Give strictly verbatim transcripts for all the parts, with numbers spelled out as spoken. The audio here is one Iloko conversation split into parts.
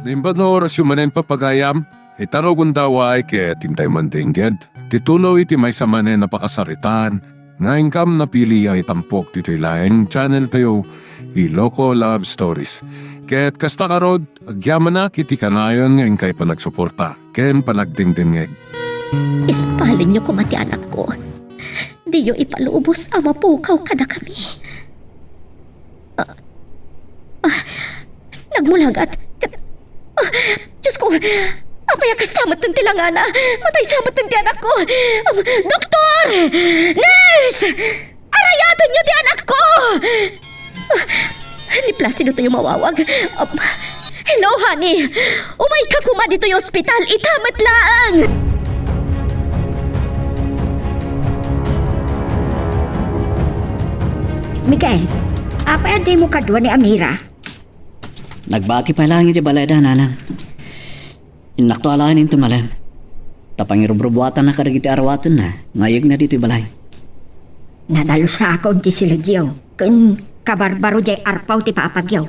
Imbag nga orasyo manen, papagayam, ita rugonda, ket intay mandengngeg ti tuloy ti maysa manen a pakasaritaan nga inkam napili a itampok ditoy laeng channel tayo, Iloko Love Stories. Ket kasta ngarud, agyamanak iti kanayon nga inkay panagsuporta ken panagdengdengngeg. Ispalenyo koma ti anakko. Diyo ipalubos a mapukaw kadakami. Ah, ah, nagmulagat. Ah, Diyos ko, apay a kasta met ti langana? Matay sa met ti anakko. Um, doktor! Nurse! Arayatenyo ti anakko! Ah, ni Placido tayo mawawag. Um, hello, honey. Umayka koma ditoy ospital. Ita met laeng. Miguel, apay a dimo kadua ni Amira? Nagbati pay laeng idiay balayda, nanang. Innakto alaen inton malem. Ta pangirubrubuatanna kadagiti aruatenna nga ayegna ditoy balay. Nadalus a kon ti silidyo, ken kabarbaro diay arpaw ti papagyo.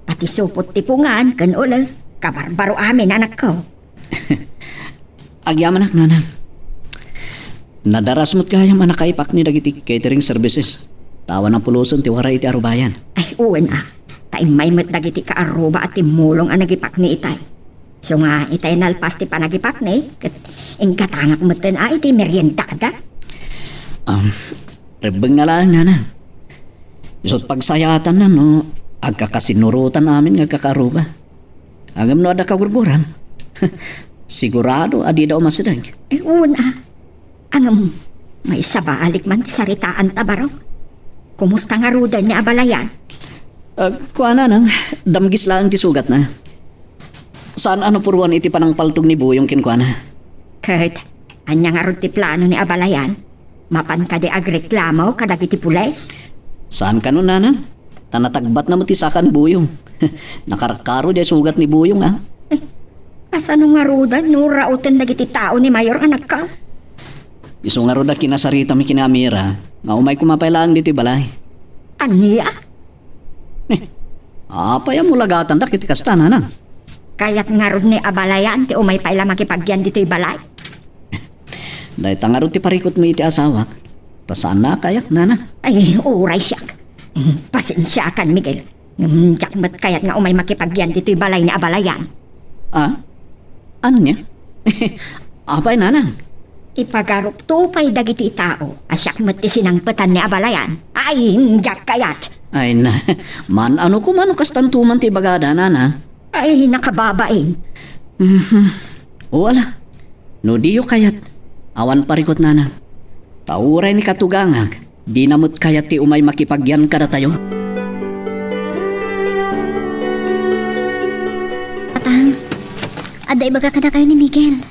Pati supot ti pungan ken ules, kabarbaro amin, anakko. Agyamanak, nanang. Nadaras met gayam a nakaipakni dagiti catering services. Ta awan a pulosen ti waray iti arubayan. Ay, wen a. Ta immay met dagiti kaarruba a timmulong a nagipakni itay. Isu nga itay nalpas ti panagipakni, ket inggatangak metten a iti meriendada. Um, rebbengna laeng, nanang. Isut' pagsayaatanna no agkakasinnurotan amin nga agkakaarruba. Ngem no adda kagurguram, sigurado a dida umasideg. Ay, wen a. Ngem, maisabalik man ti saritaanta, barok. Kumusta ngaruden ni abalayan? Ah, kuana, nang, damgis laeng ti sugatna. Saan a napuruan iti panangpaltog ni Buyong kenkuana. Ket, ania ngarud ti plano ni abalayan? Mapan kadi agreklamo kadagiti pulis? Saan kano, nanang. Ta natagbatna met ti saka ni Buyong. Nakarkaro diay sugat ni Buyong, a. Eh, kasano ngaruden no rauten dagiti tao ni Mayor, anakko? Isu ngarud a kinasaritami ken ni Amira nga umay koma pay laeng ditoy balay. Ania? Eh, apay a mulagatanda iti kasta, nanang? Kayat ngarud ni abalayan ti umay pay la makipagyan ditoy balay? Dayta ngarud ti parikutmo iti asawak. Ta saanna a kayat, nanang. Ay, uray siak. Pasensiakan, Miguel. Ngem diak met kayat nga umay makipagyan ditoy balay ni abalayan. Ah? Ania? Apay, nanang? Ipagarupto pay dagiti tao a siak met ti sinangpetan ni abalayan. Ay, diak kayat. Ay na, man-ano koma no kastanto man ti ibagada, nanang? Ay, nakababain. Mhm. O ala, no diyo kayat, awan parikut, nanang. Ta uray ni katugangak, dina met kayat ti umay makipagyan kadatayo. Tatang, adda ibaga kadakayo ni Miguel.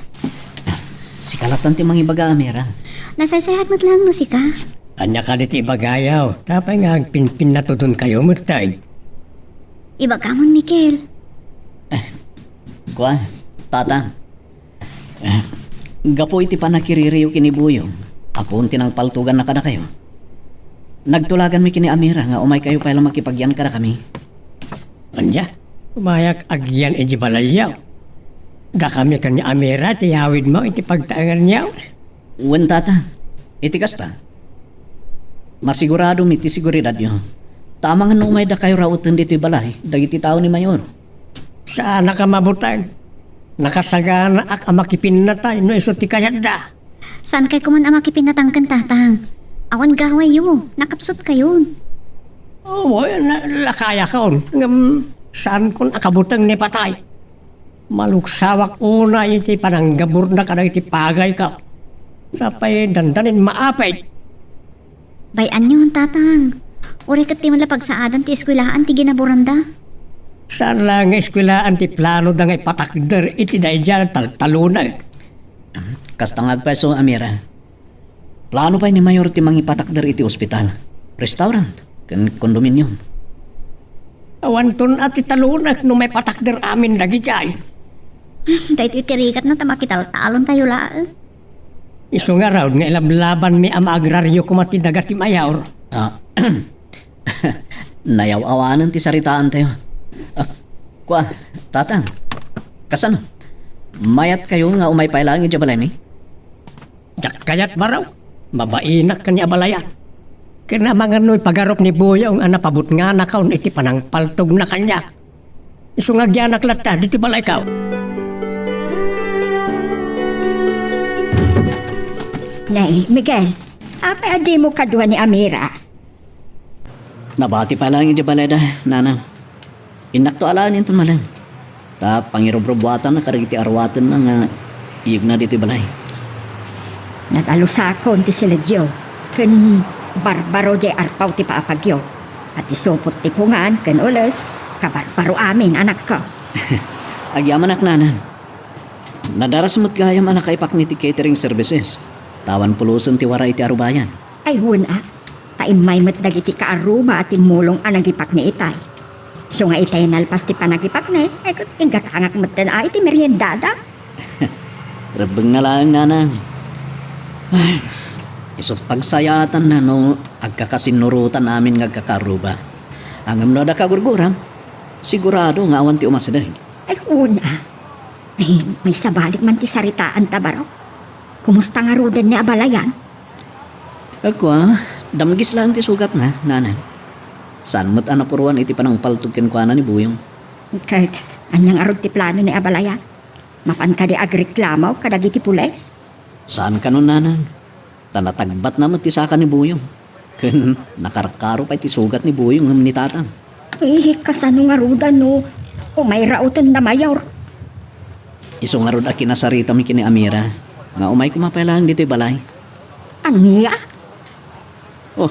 Sika lattan ti mangibaga, Amira. Nasaysayaat met laeng no sika. Ania kadi ti ibagayo? Apay nga agpinpinnatudonkayo metten? Ibagamon, Miguel. Eh, kua, Tatang. Eh, gapu iti pannakiririyo ken ni Buyong, apo ti nangpaltoganna kadakayo. Nagtulaganmi ken ni Amira nga umaykayo pay la makipagyan kadakami. Ania? Umayak agyan iti balayyo. Dakami ken ni Amira ti yawidmo iti pagtaenganyo. Wen, Tata. Iti kasta, masiguradom iti seguridadyo. Ta amangan no umay dakayo rauten ditoy balay dagiti tao ni Mayor. Saanak a mabuteng. Nakasaganaak a makipinnatay no isu ti kayatda. Saankay koman a makipinnatang ken Tatang. Awan gawayyo, nakapsutkayon. Oo, na-, lakayakon. Ngem saankon a kabuteng ni patay. Maluksawak unay iti pananggaburda kadagiti pagayko. Sapay dandanin maapit. Bay-anyon, Tatang. Uray ket ti man la pagsaadan ti eskuelaan ti ginaburanda. Saan la nga eskuelaan ti planoda nga ipatakder iti daydiay a taltalonek? Kasta nga agpayso, Amira. Plano pay ni Mayor ti mangipatakder iti ospital, restaurant, ken condominium. Awanton a ti talonek no maipatakder amin dagijay. Daytoy ti rikatna ta makitaltalontayo laeng. Isu ngarud nga ilablabanmi a maagrario koma ti daga ti Mayor. Ah, nayaw-awanen ti saritaantayo. Ah, kua, Tatang. Kasano? Mayatkayo nga umay pay laeng idiay balaymi? Diak kayat, baro. Mabainak ken ni abalayan. Ken amangan no ipagarup ni Buyong a napabutnganakon iti panangpaltogna kaniak. Isu nga agyanak latta ditoy balayko. Nay, Miguel, apay a dimo kadua ni Amira? Nabati pay laeng idiay balayda, nana. Innakto alaen inton malem. Ta pangirubrubbuatanna kadagiti aruatenna nga iyegna ditoy balay. Nagalusakon ti siledyo, ken barbaro diay arpaw ti paapagyo. Pati supot ti pungan ken ules, kabarbaro amin, anakko. Agyamanak, nana. Nadaras met gayam a nakaipakni ti catering services. Awan pulosen ti wara iti arubayan. Ay, wen a. Ta immay met dagiti kaaruba a timmulong a nagipakni itay. Isu nga itay nalpas ti panagipakni, ay ket inggatangak metten a iti meriendada. Rebbengna laeng, nana. Ay, isu pagsayaatanna no agkakasinnurotan amin nga agkakaaruba. Ngem no adda kagurguram, sigurado nga awan ti umasideg. Ay, wen a. Ay, maisabalik man ti saritaanta, baro. Kumusta ngaruden ni abalayan? Kua, damgis laeng ti sugatna, nana. Saan met a napuruan iti panangpaltog kenkuana ni Buyong. Ket, ania ngarud ti plano ni abalayan? Mapan kadi agreklamo kadagiti pulis? Saan kano, nana. Ta natagbatna met ti saka ni Buyong. Ken nakarkaro pay ti sugat ni Buyong ngem ni tatang. Eh, kasano ngarud no umay rauten da, Mayor? Isu ngarud a kinasaritam ken ni Amira nga umay koma pay laeng ditoy balay. Ania? Oh,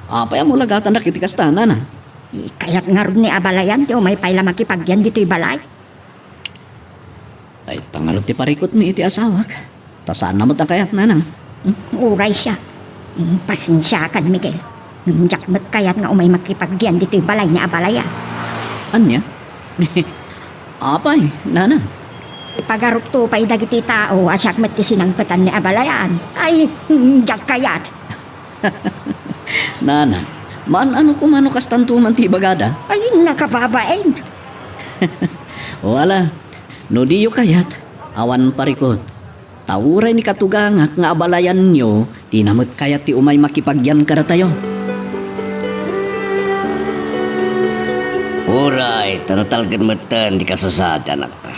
apay a mulagatandak iti kasta, nana? Eh, kayat ngarud ni abalayan ti umay pay la makipagyan ditoy balay? Ay, ta ngarud ti parikutmi iti asawak. Ta saanna met a kayat, nana. Hmm? Uray siak. Hmm, pasensiakan, Miguel. Ngem diak met kayat nga umay makipagyan ditoy balay ni abalayan. Ania? Apay, nana? Ipagarupto pay dagiti tao a siak met ti sinangpetan ni abalayan. Ay, hmm, diak kayat. Nana, maan-ano koma no kastanto man ti ibagada? Ay, nakababain. O ala, no diyo kayat, awan parikut. Ta uray ni katugangak nga abalayanyo, dina met kayat ti umay makipagyan kadatayo. Uray, ta natalged metten ti kasasaad ti anakta.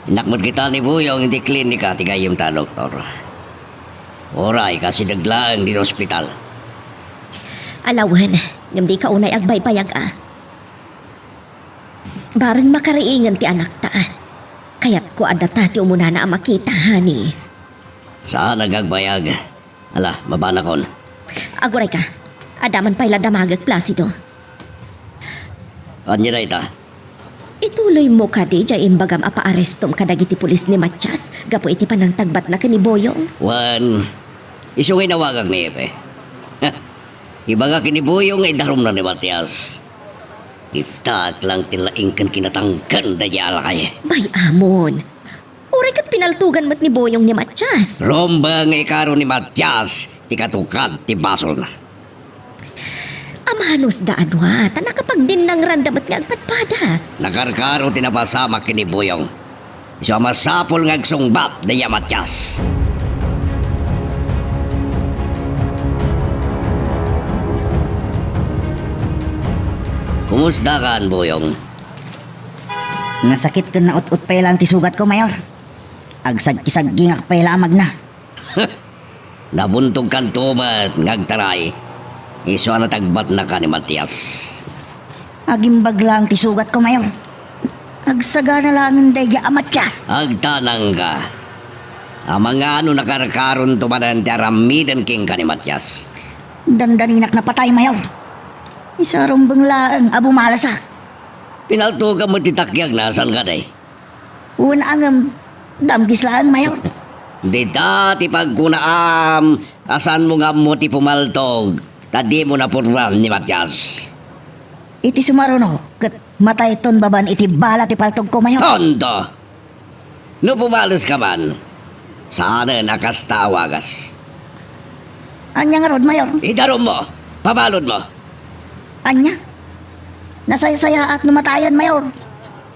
Innak met kita ni Buyong iti klinika ti gayyemta a doktor. Uray, kasideg laeng ti ospital. Ala wen, ngem dika unay agbaybayag a. Bareng makariingen ti anakta. Kayatko a data ti umunana a makita, honey. Saan nga agbayag. Ala, mabanakon. Agurayka, adda man pay la damagek, Placido. Ania dayta? Ituloymo kadi diay imbagam a paarestom kadagiti pulis ni Matias gapu iti panangtagbatna ken ni Buyong? Wen, isu nga inawagak ni Epe. Ibaga ken ni Buyong nga idarumna ni Matias. Kitaek lang ti laing ken kinatangken daydiay a lakay. Bay, Amon. Uray ket pinaltogan met ni Buyong ni Matias. Rumbeng nga ikaro ni Matias ti katukad ti basolna. Amanos da a dua, ta nakapagdinnangranda met nga agpadpada. Nakarkaro ti napasamak ken ni Buyong. Isu a masapul nga agsungbat daydiay a Matias. Kumustakan, Buyong? Nasakit ken naut-ot pay laeng ti sugatko, Mayor. Agsagkisaggingak pay la a magna. Nabuntogkanto met nga agtaray. Isu a natagbatnaka ni Matias. Agimbag laeng ti sugatko, Mayor. Agsagana laengen daydiay a Matias. Agtanangka. Amangan no nakarkaronto manen ti aramiden kenka ni Matias. Dandaninak napatay, Mayor. Isu a rumbeng laeng a bumalasak. Pinaltogam met ti takiagna, saan kadi? Wen a ngem, damgis laeng, Mayor. Dita ti pagkunaam a saanmo nga ammo ti pumaltog ta dimo napuruan ni Matias. Iti sumaruno, ket matayton babaen iti bala ti paltogko, Mayor. Tonto! No pumaleska man, saanen a kasta a wagas. Ania ngarud, Mayor? Idarummo! Pabaludmo! Ania? Nasaysayaat no matayen, Mayor.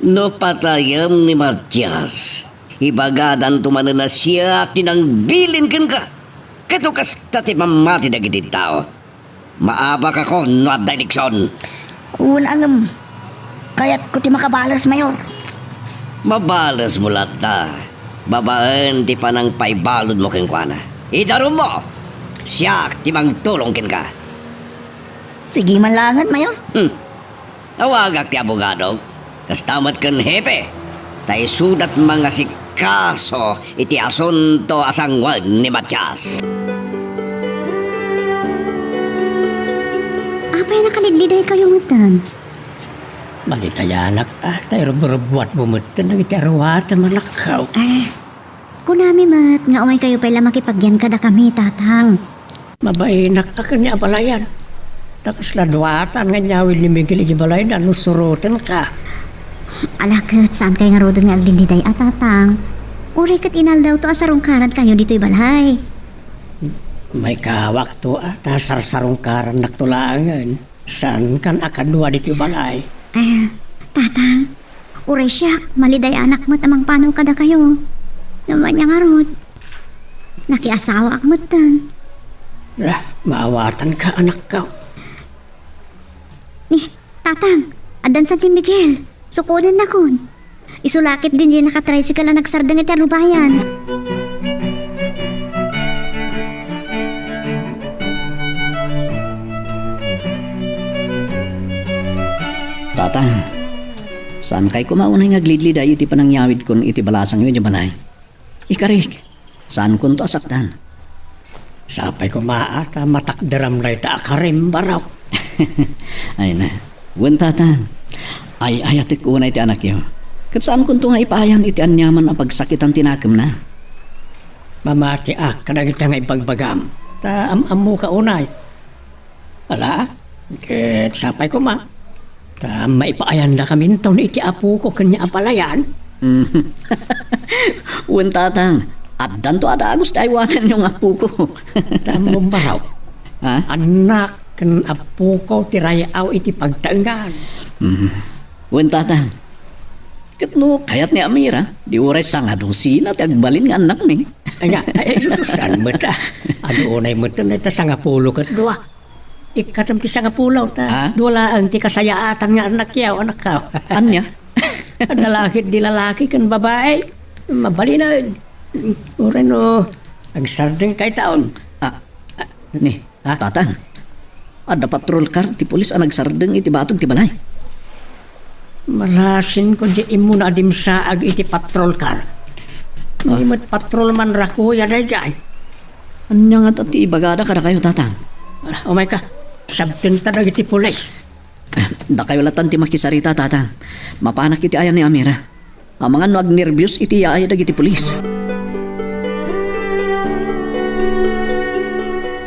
No patayem ni Matias, ibagadanto manen a siak ti nangbilin kenka. Ket no kasta ti pammati dagiti tao, maabakakon no adda eleksyon. Wen, ngem kayatko ti makabales, Mayor. Mabalesmo latta, babaen ti panangpaibaludmo kenkuana. Idarummo, siak ti mangtulong kenka. Sige man laengen, Mayor. Hmm. Tawagak ti abogadok. Kasta met ken hepe. Ta isudat mangasikaso iti asunto a sanguen ni Matias. Apay a nakalidliday kayo metten? Malitayanak, ah, ta irubrubuatmo metten dagiti aruatam, anakko. Eh, kunami met nga umay kayo pay la makipagyan kadakami, Tatang. Mabainak a ken ni abalayan. Ta kasla duatan nga inyawid ni Miguel iti balayda no surotenka. Ala ket, saan kay ngaruden nga agliliday a, Tatang? Uray ket inaldawto a sarungkarankayo ditoy balay. Maikawakto a, ta sarsarungkarannakto laengen. Saankan a kadua ditoy balay. Eh, Tatang, uray siak, maliday-anak met a mangpano kadakayo. Ngem ania ngarud? Nakiasawaak metten. Ah, maawatanka, anakko. Ni, Tatang, addan San Miguel. Sukodennakon. Isu la ket diay nakatricycle a nagsardeng iti arubayan. Tatang, saankay koma unay nga aglidliday iti panangyawidkon iti balasangyo idiay balay. Ikarik, saankonto a saktan. Sapay koma a ta matakderam dayta a karim, barok. Ay na. Wen, Tatang. Ay-ayatek unay ti anakyo. Ket saankonto nga ipaayan iti aniaman a pagsakitan ti nakemna. Mamatiak kadagita nga ibagbagam. Ta am-ammoka unay. Ala, ket sapay koma. Ta maipaayandakaminton iti apoko ken ni abalayan. Mm. Wen, Tatang, addanto a dagus ti aywananyo nga apoko. Ta ammom, barok. Ha? Annak ken apoko ti ray-aw iti pagtaengan. Mm. Wen, Tatang, ket no kayat ni Amira, di uray sangadusina ti agbalin nga annakmi. Ania, ay, ay, sususan met, ah. Adu unay met, ta sangapulo ket dua. Ikkatem ti sangapulo, ta. Ah? Dua laeng ti kasayaatan nga annakyo, anakko. Ania? Adda la ketdi lalaki ken babai. Mabalin a, uray no agsardengka itaon. Ah, ni, Ha? Tatang, adda patrol car ti pulis a nagsardeng iti batog ti balay. Malasinko diay immuna a dimsaag iti patrol car. Ah. Ni met patrol man rakuya daydiay. Ania ngata ti ibagada kadakayo, Tatang? Ah, umayka. Sabtenta dagiti pulis. Ah, dakayo latan ti makisarita, Tatang. Mapanak iti ayan ni Amira. Amangan no agnerbios iti yaay dagiti pulis.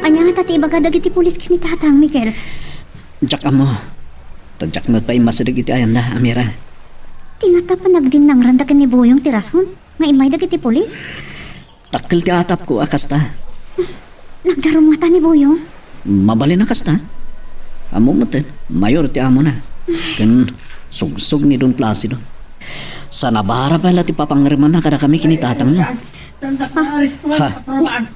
Ania ngata ti ibaga dagiti pulis ken ni Tatang, Miguel? Diak ammo. Ta diak met pay immasideg iti ayanda, Amira. Ti ngata panagdinnangranda ken ni Boyong ti rason nga immay dagiti pulis? Dakkel ti atapko a kasta. Nagdarum ngata ni Boyong? Mabalin a kasta. Ammom met, mayor ti amona. Ken sugsog ni Don Placido. Sanabara pay la ti papangremanna kadakami ken ni tatangmo. Ha?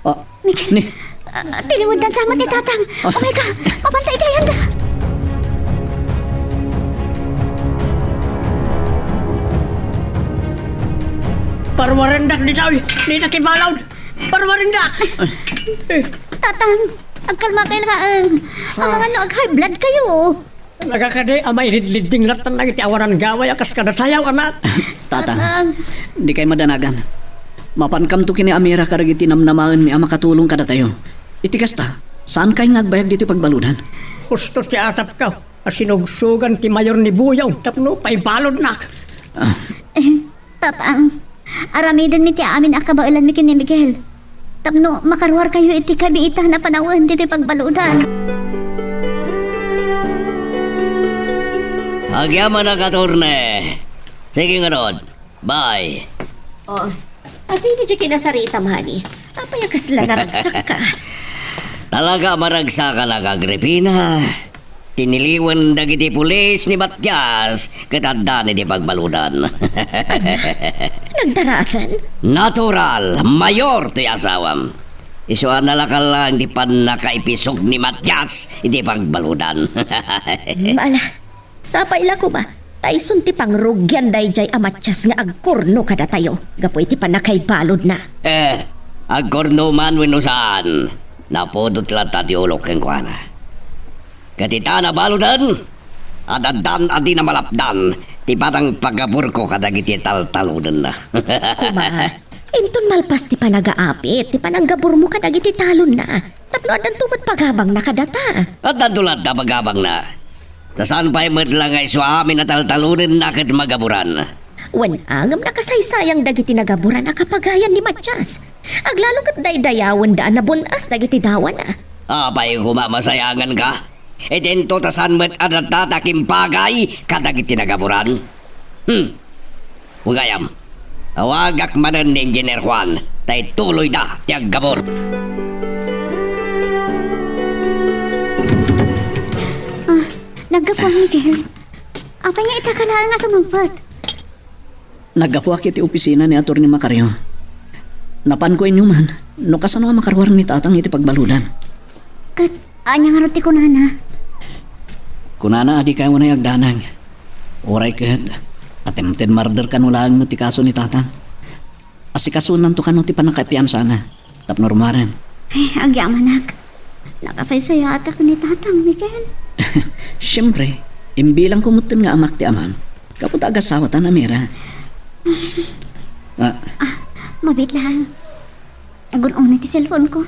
Ah, Miguel, ni, ah, tiliweddan sa met ni Tatang. Ah. Umayka, mapanta iti ayanda. Parwarendak ditoy, di nakibalod. Parwarendak. Tatang, agkalmakay laeng. Ha? Amangan no ag-high blood kayo. Talaga kadi a mailidlidding latta dagiti awanan gaway a kas kadatayo, anak. Tatang, Tatang, dikay madanagan. Mapankamto ken ni Amira kadagiti namnamaenmi a makatulong kadatayo. Iti kasta, saankay nga agbayag ditoy pagbaludan? Husto ti atapko a sinugsogan ti mayor ni Boyong tapno paibaludnak. Ah. Eh, Tatang, aramidenmi ti amin a kabaelanmi ken ni Miguel tapno makaruarkayo iti kabiitan a panawen ditoy pagbaludan. Agyamanak, attorney. Sige ngarud. Bye. Oh, asino diay kinasaritam, honey? Apay a kasla naragsakka? Talaga a maragsakanak, Agripina. Tiniliwen dagiti pulis ni Matias ket addan iti pagbaludan. Nagdarasen? Natural, mayor ti asawam. Isu a nalaka lang ti pannakaipisog ni Matias iti pagbaludan. Hmm, ala, sapay la koma, ta isun ti pangrugian daydiay a Matias nga agkurno kadatayo gapu iti pannakaibaludna. Eh, agkurno man wenno saan, napudot latta ti ulok kenkuana. Ket ita nabaludan, addan a dina malapdan ti panangpagaburko kadagiti taltalonenna. Koma, inton malpas ti panagaapit ti pananggaburmo kadagiti talonna, tapno addanto met pagabangna kadata. Addanto latta pagabangna. Ta saan pay met la nga isu amin a taltalonenna ket magaburan. Wen, ngem nakasaysayang dagiti nagaburan a kapagayan ni Matias. Aglalo ket daydayawenda a nabun-as dagiti dawana. Apay koma masayanganka? Idinto ta saan met a daddata kimpagay kadagiti nagaburan? Hmm. Wen gayam, awagak manen ni Engineer Juan, ta ituloyda ti aggabur. Ah, naggapuan, Miguel. Apay nga ita ka laeng a sumangpet? Naggapuak iti opisina ni Attorney Macario. Napanko inuman no kasano a makaruar ni Tatang iti pagbaludan. Ket ania ngarud ti kunana? Kunana a dikayo unay agdanag. Uray ket attempted murder kano laeng met ti kaso ni Tatang. Asikasonanto kano ti pannakapiansana tapno ruaren. Ay, agyamanak. Nakasaysayaatak ni Tatang, Miguel. Siempre, imbilangko metten nga amak ti amam. Gapu ta agasawatan a Mira. Ah, Ah, mabiit lang. Agun-una ti cellphone ko.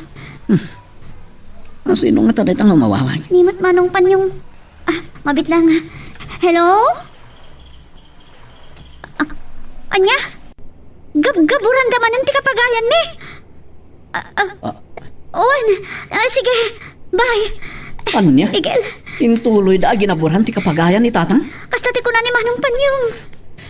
Sino nga ta dayta nga umawawag? Ni met Manong Panyong. Ah, mabiit lang. Hello? Ah, ania? Gabgaburanda manen ti kapagayanmi? Ah, ah, Ah. Wen, ah, sige, bye. Ania? Miguel. Intuloyda a ginaburan ti kapagayan ni Tatang? Kasta ti kuna ni Manong Panyong.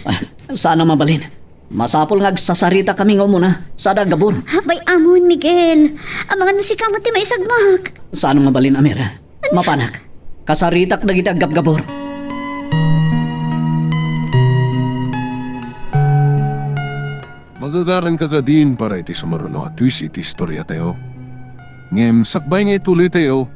Ah, saan a mabalin. Masapul nga agsasaritakami nga umuna, sada aggabur. Apay amon, Miguel. Amangan no sika met ti maisagmak. Saan a mabalin, Amira. Mapanak. Kasaritak dagiti aggabgabur. Magagaranka kadin para iti sumaruno a twist iti istoriatayo. Ngem sakbay nga ituloytayo,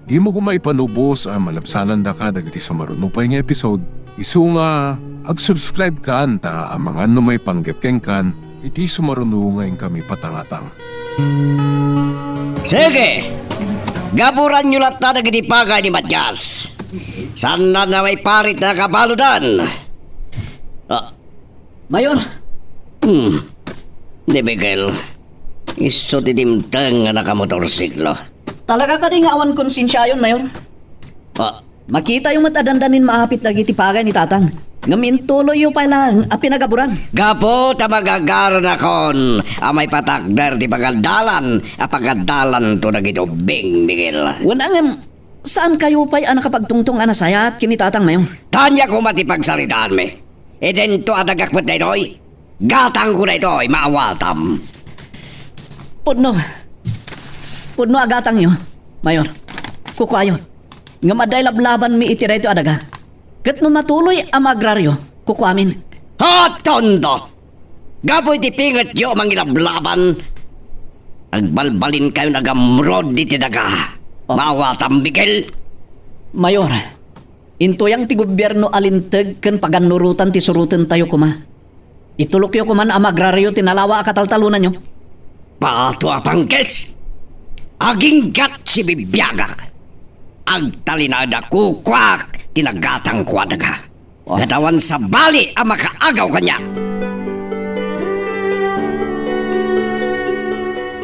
dimo koma ipanubos a malabsanandaka dagiti sumaruno pay nga episode, isu nga ag-subscribe kan ta amangan no maipanggep kenkan iti sumaruno nga inkami patangatang. Sige! Gaburanyo latta dagiti pagay ni Matias. Saan a maiparit a kabaludan. Ah. Mayor! Hmm. Ni Miguel, isu ti dimteng nga nakamotorsiklo. Talaga kadi nga awan konsensiayon, Mayor? Ah. Makitayo met a dandanin maapit dagiti pagay ni Tatang, ngem intuloyyo pay laeng a pinagaburan. Gapu ta magagaranakon a maipatakder ti pagadalan a pagadalanto dagiti ubbing, Miguel. Wen, ngem saankayo pay a nakapagtungtong a nasayaat ken ni Tatang, Mayor? Ania koma ti pagsaritaanmi? Idinto a dagak met daytoy. Gatangko daytoy, maawatam. Pudno. Pudno a gatangyo, Mayor. Kukuayo. Ngem adda ilablabanmi iti daytoy a daga. Ket no matuloy a maagrario, kukuamin. Hatondo! Gapu iti pingetyo a mangilablaban, agbalbalinkayon a gamrod iti daga. Oh. Maawatam, Miguel. Mayor, intuyang ti gobierno a linteg ken pagannurotan ti surotentayo koma. Itulokyo koman a maagrario ti nalawa a kataltalonanyo. Pato a pangkes! Aginggat sibibiagak! Agtalinaed a kukuak ti nagatangko a daga. Ket awan sabali a makaagaw kaniak.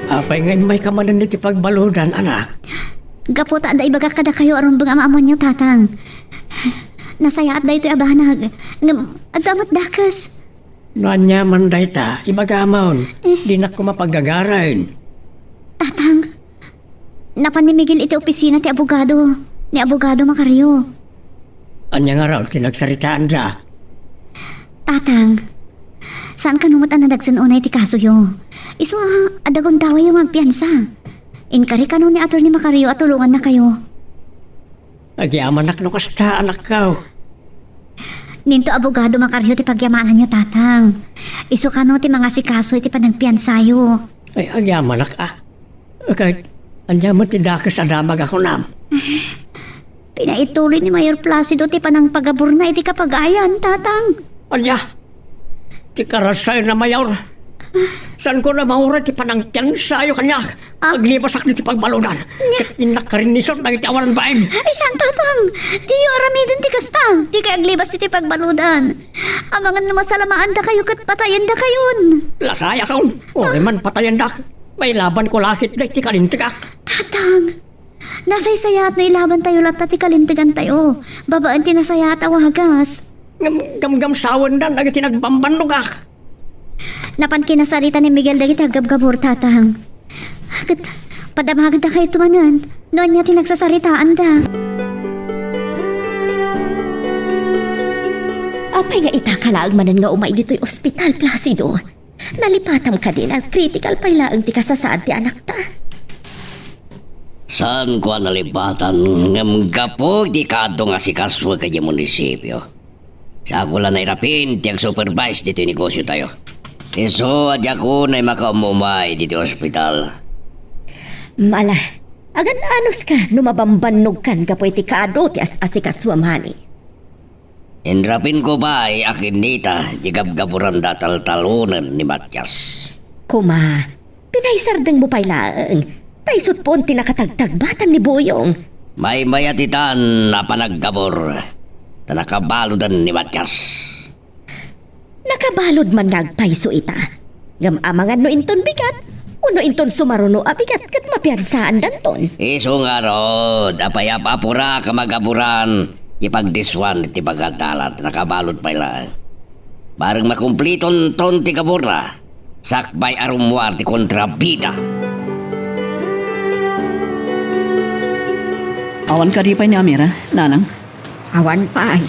Apay nga immayka manen iti pagbaludan, anak? Gapu ta adda ibagak kadakayo a rumbeng a maammoanyo, Tatang. Nasayaat daytoy a banag. Ngem adda met dakes. No ania man dayta, ibagamon. Eh. Dinak koma paggagaraen. Tatang, napan ni Miguel iti opisina ti abogado, ni Abogado Macario. Ania ngarud ti nagsaritaanda? Tatang, saan kano met a nadagsen unay ti kasoyo. Isu a, adda gundawayyo nga agpiansa. Inkari kano ni Attorney Macario a tulongannakayo. Agyamanak no kasta, anakko. Ninto abogado Macario ti pagyamananyo, Tatang. Isu kano ti mangasikaso iti panagpiansayo. Ay, agyamanak, a. Ket ania met ti dakes a damag a kunam? Pinaituloy ni Mayor Placido ti panangpagaburna iti kapagayan, Tatang. Ania? Ti karasay na, Mayor. Saanko la mauray ti panangpiansayo kaniak. Ah. Aglibasak iti pagbaludan. Ket innak karinnisor dagiti awanan baim. Ay, saan, Tatang? Diyo aramiden ti kasta. Dikay aglibas iti pagbaludan. Amangan no masalamaandakayo ket patayendakayon. Lakayakon. Uray man patayendak, mailabanko la ket dagiti kalintegak. Tatang, nasaysayaat no ilabantayo latta ti kalintegantayo babaen ti nasayaat a wagas. Ngem gamgamsawendan dagiti nagbambannogak. Napan kinasarita ni Miguel dagiti aggabgabur, Tatang. Ket padamagenda kayto manen no ania ti nagsasaritaanda. Apay nga ita ka laeng manen nga umay ditoy ospital, Placido? Nalipatam kadi a critical pay laeng ti kasasaad ti anakta? Saanko a nalipatan ngem gapu iti kaadu nga asikasuek idiay munisipio. Saanko la nairapin ti agsupervise ditoy negosiotayo. Isu a diak unay makaumumay ditoy ospital. Mala, agan-anuska no mabambannogkan gapu iti kaadu ti as-asikasuam, honey. Inrapinko pay a kinnita ti gabgaburanda a taltalonen ni Matias. Kuma, pinaisardengmo pay laeng, ta isut' pon ti nakatagtagbatan ni Buyong. Maymayat itan a panaggabur, ta nakabaludan ni Matias. Nakabalud man nga agpayso ita. Ngem amangan no inton bigat, wenno inton sumaruno a bigat ket mapiansaandanton. Isu ngarud, apay a apura ka magaburan, ipagdiswan iti pagadalat, nakabalud pay laeng. Bareng makumplitonton ti gaburna, sakbay a rummuar ti kontrabida. Awan kadi pay ni Amira, nanang? Awan pay.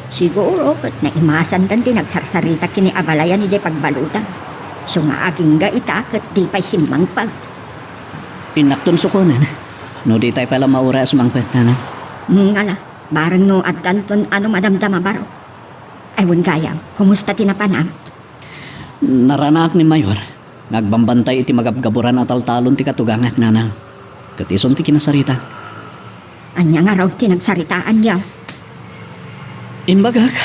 Siguro ket naimasandan ti nagsarsarita ken ni abalayan idiay pagbaludan. Isu nga agingga ita ket di pay simmangpet. Innakton sukonen. No ditay pay la mauray a sumangpet, nanang. Ngala, bareng no addanton a madamdama, baro. Ay, wen gayam, kumusta ti napanam? Naranaak ni Mayor nga agbambantay iti magabgaburan a taltalon ti katugangak, nanang. Ket isun ti kinasarita. Ania ngarud ti nagsaritaanyo? Imbagak,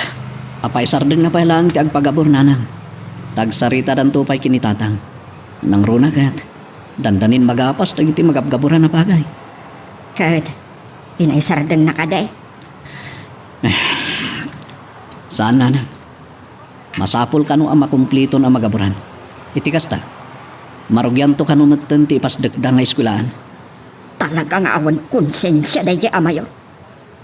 apay sardengna pay laeng ti agpagabur, nanang. Ta agsaritadanto pay ken ni tatang. Nangruna ket, dandanin magapas dagiti magabgaburan a bagay. Ket, pinaisardengna kadi? Eh, saan, nanang. Masapul kano a makumpliton a magaburan. Iti kasta, marugianto kano metten ti ipasdekda nga eskuelaan. Talaga nga awan konsensia daydi a Mayor.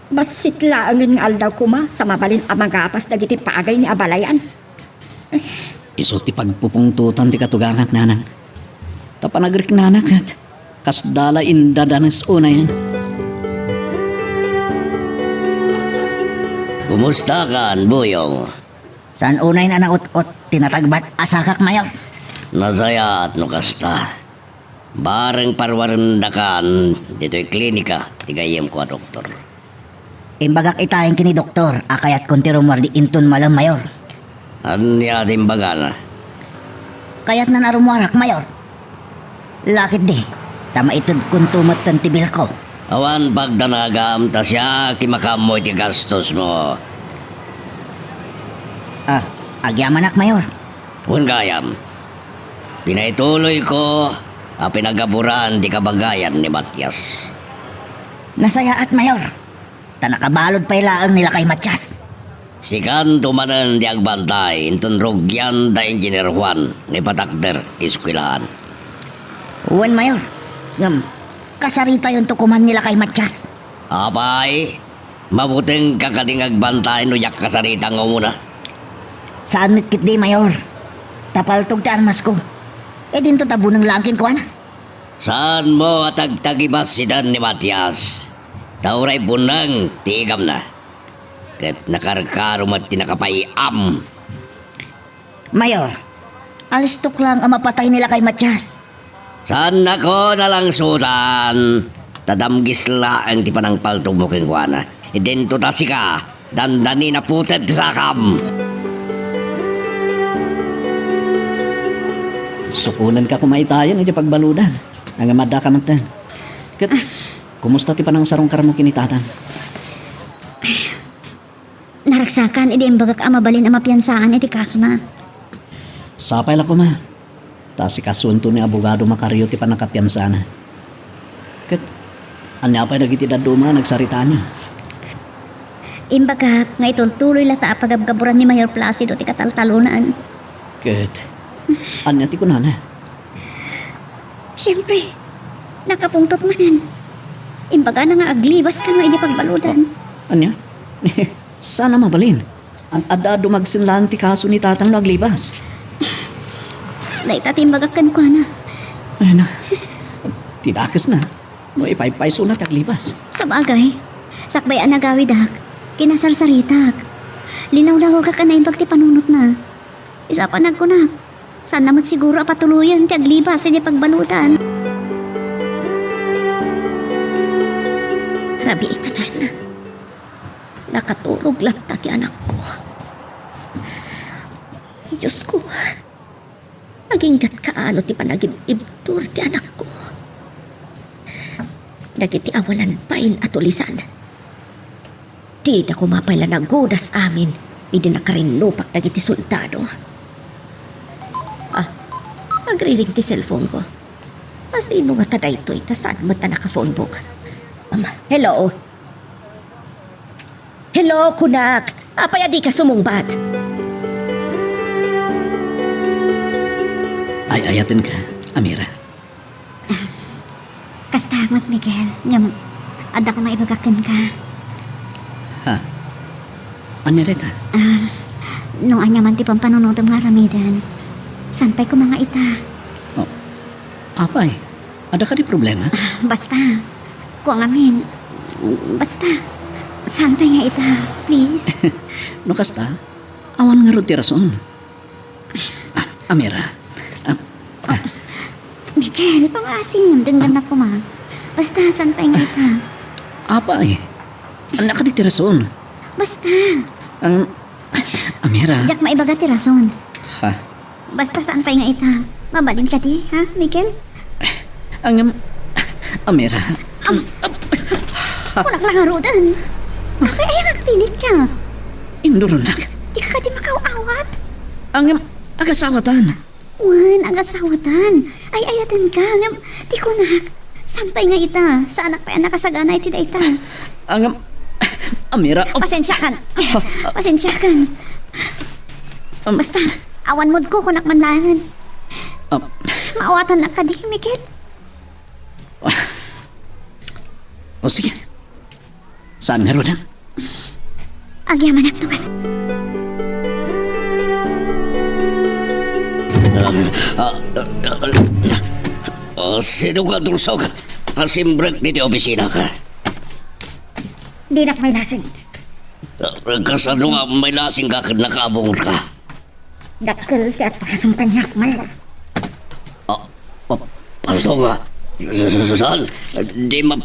Bassit laengen nga aldaw koma sa mabalin a magapas dagiti pagay ni abalayan. Isu ti pagpupungtotan ti katugangak, nanang. Ta panagriknana ket kasda la indadanes unayen. Kumustakan, Buyong? Saan unayen a naut-ot ti natagbat a sakak, Mayor? Nasayaat no kasta. Bareng paruarendakan ditoy klinika ti gayyemko a doktor. Imbagak itayen ken ni doktor a kayatkon ti rummuar di inton malem, Mayor. Ania ti imbagana? Kayatnan a rummuarak, Mayor. Laketdi, ta maitedkonto metten ti bilko. Awan pagdanagam ta siak ti makaammo iti gastosmo. Ah, agyamanak, Mayor. Wen gayam, pinaituloyko a pinagaburan ti kabagayan ni Matias. Nasayaat, Mayor. Ta nakabalud pay laeng ni Lakay Matias. Sikanto manen ti agbantay inton rugian da Engineer Juan nga ipatakder ti eskuelaan. Wen, Mayor. Ngem, kasaritayonto koman ni Lakay Matias. Apay, mabutengka kadi nga agbantay no diak kasarita nga umuna? Saan met ketdi, Mayor. Ta paltog ti armasko. Idinto ta buneng laeng kenkuana. Saanmo a tagtagibassiten ni Matias? Ta uray buneng ti igamna, ket nakarkaro met ti nakapay-am. Mayor, alistok laeng a mapatay ni Lakay Matias. Saannakon a langsutan. Ta damgis laeng ti panangpaltogmo kenkuana. Idinto ta sika, dandani naputed ti sakam. Sukonenka koma itayen iti pagbaludan. Ngem addaka metten. Ket, kumusta ti panangsarungkarmo ken ni Tatang? Naragsakan idi imbagak a mabalin a mapiansaan iti kasona. Sapay la koma. Ta asikasuento ni abogado Macario ti pannakapiansana. Ket ania pay dagiti dadduma a nagsaritaanyo? Imbagak nga itultuloy latta a pagabgaburan ni Mayor Placido ti kataltalonan. Ket ania ti kunana? Siempre, nakapungtot manen. Imbagana nga aglibas kano idiay pagbaludan. Ania? Saan a mabalin. An-, adda a dumagsen laeng ti kaso ni Tatang no aglibas. Dayta ti imbagak kenkuana. Ay na. Ti dakesna. No ipaypaysona ti aglibas. Sabagay, sakbay a nagawidak, kinasarsaritak. Linawlawagak a naimbag ti panunotna. Isu a panagkunak, saanna met siguro a patuloyen ti aglibas idiay pagbaludan. Rabii manen. Nakaturog latta ti anakko. Diosko, agingga't kaano ti panagib-ibtur ti anakko. Dagiti awanan bain a tulisan, dida koma pay la nagudas amin idi nakarinnupak dagiti soldado. Ah, agriring ti cellphone ko. Asino ngata daytoy ta saan met a naka-phone book? Um, hello? Hello, kunak. Apay a dika sumungbat? Ay-ayatenka, Amira. Kasta met, Miguel. Ngem, adda koma ibagak kenka. Ha? Ania dayta? Ah, no ania man ti pampanunotem nga aramiden, saan pay koma nga ita? Oh. Apay, adda kadi problema? Ah, basta. Kua ngamin. Basta. Saan pay nga ita, please? No kasta, awan ngarud ti rason. Ah, Amira. Ah, ah. Miguel, pangaasim, denggennak koma. Basta, saan pay nga ita? Apay, ania kadi ti rason? Basta. Um, Amira. Diak maibaga ti rason. Ha? Basta, saan pay nga ita? Mabalin kadi, ha, Miguel? Ngem, Amira. Am-, kunak la ngaruden. Apay aya nga agpilitka? Induronak. Dika kadi makaaw-awat? Ngem, agasawatan. Wen, agasawatan. Ay-ayatenka, ngem, ti kunak, saan pay nga ita? Saanak pay a nakasagana iti dayta? Ngem, Amira, oh. Pasensiakan. Pasensiakan. Um, basta, awan mood ko, kunak man laengen. Um, maawatannak kadi, Miguel? O, sige. Saan ngaruden? Agyamanak no kas- Ah, ah, ah, ah, sino nga tulsog? Asimrek ditoy opisina ka. Dinak mailasing. Ah, kasano nga mailasing ka ken nakaabungot ka? Dakkel ti atrasom kaniak, Mala. Ah, pa-, palto nga. Saan? Di ma-,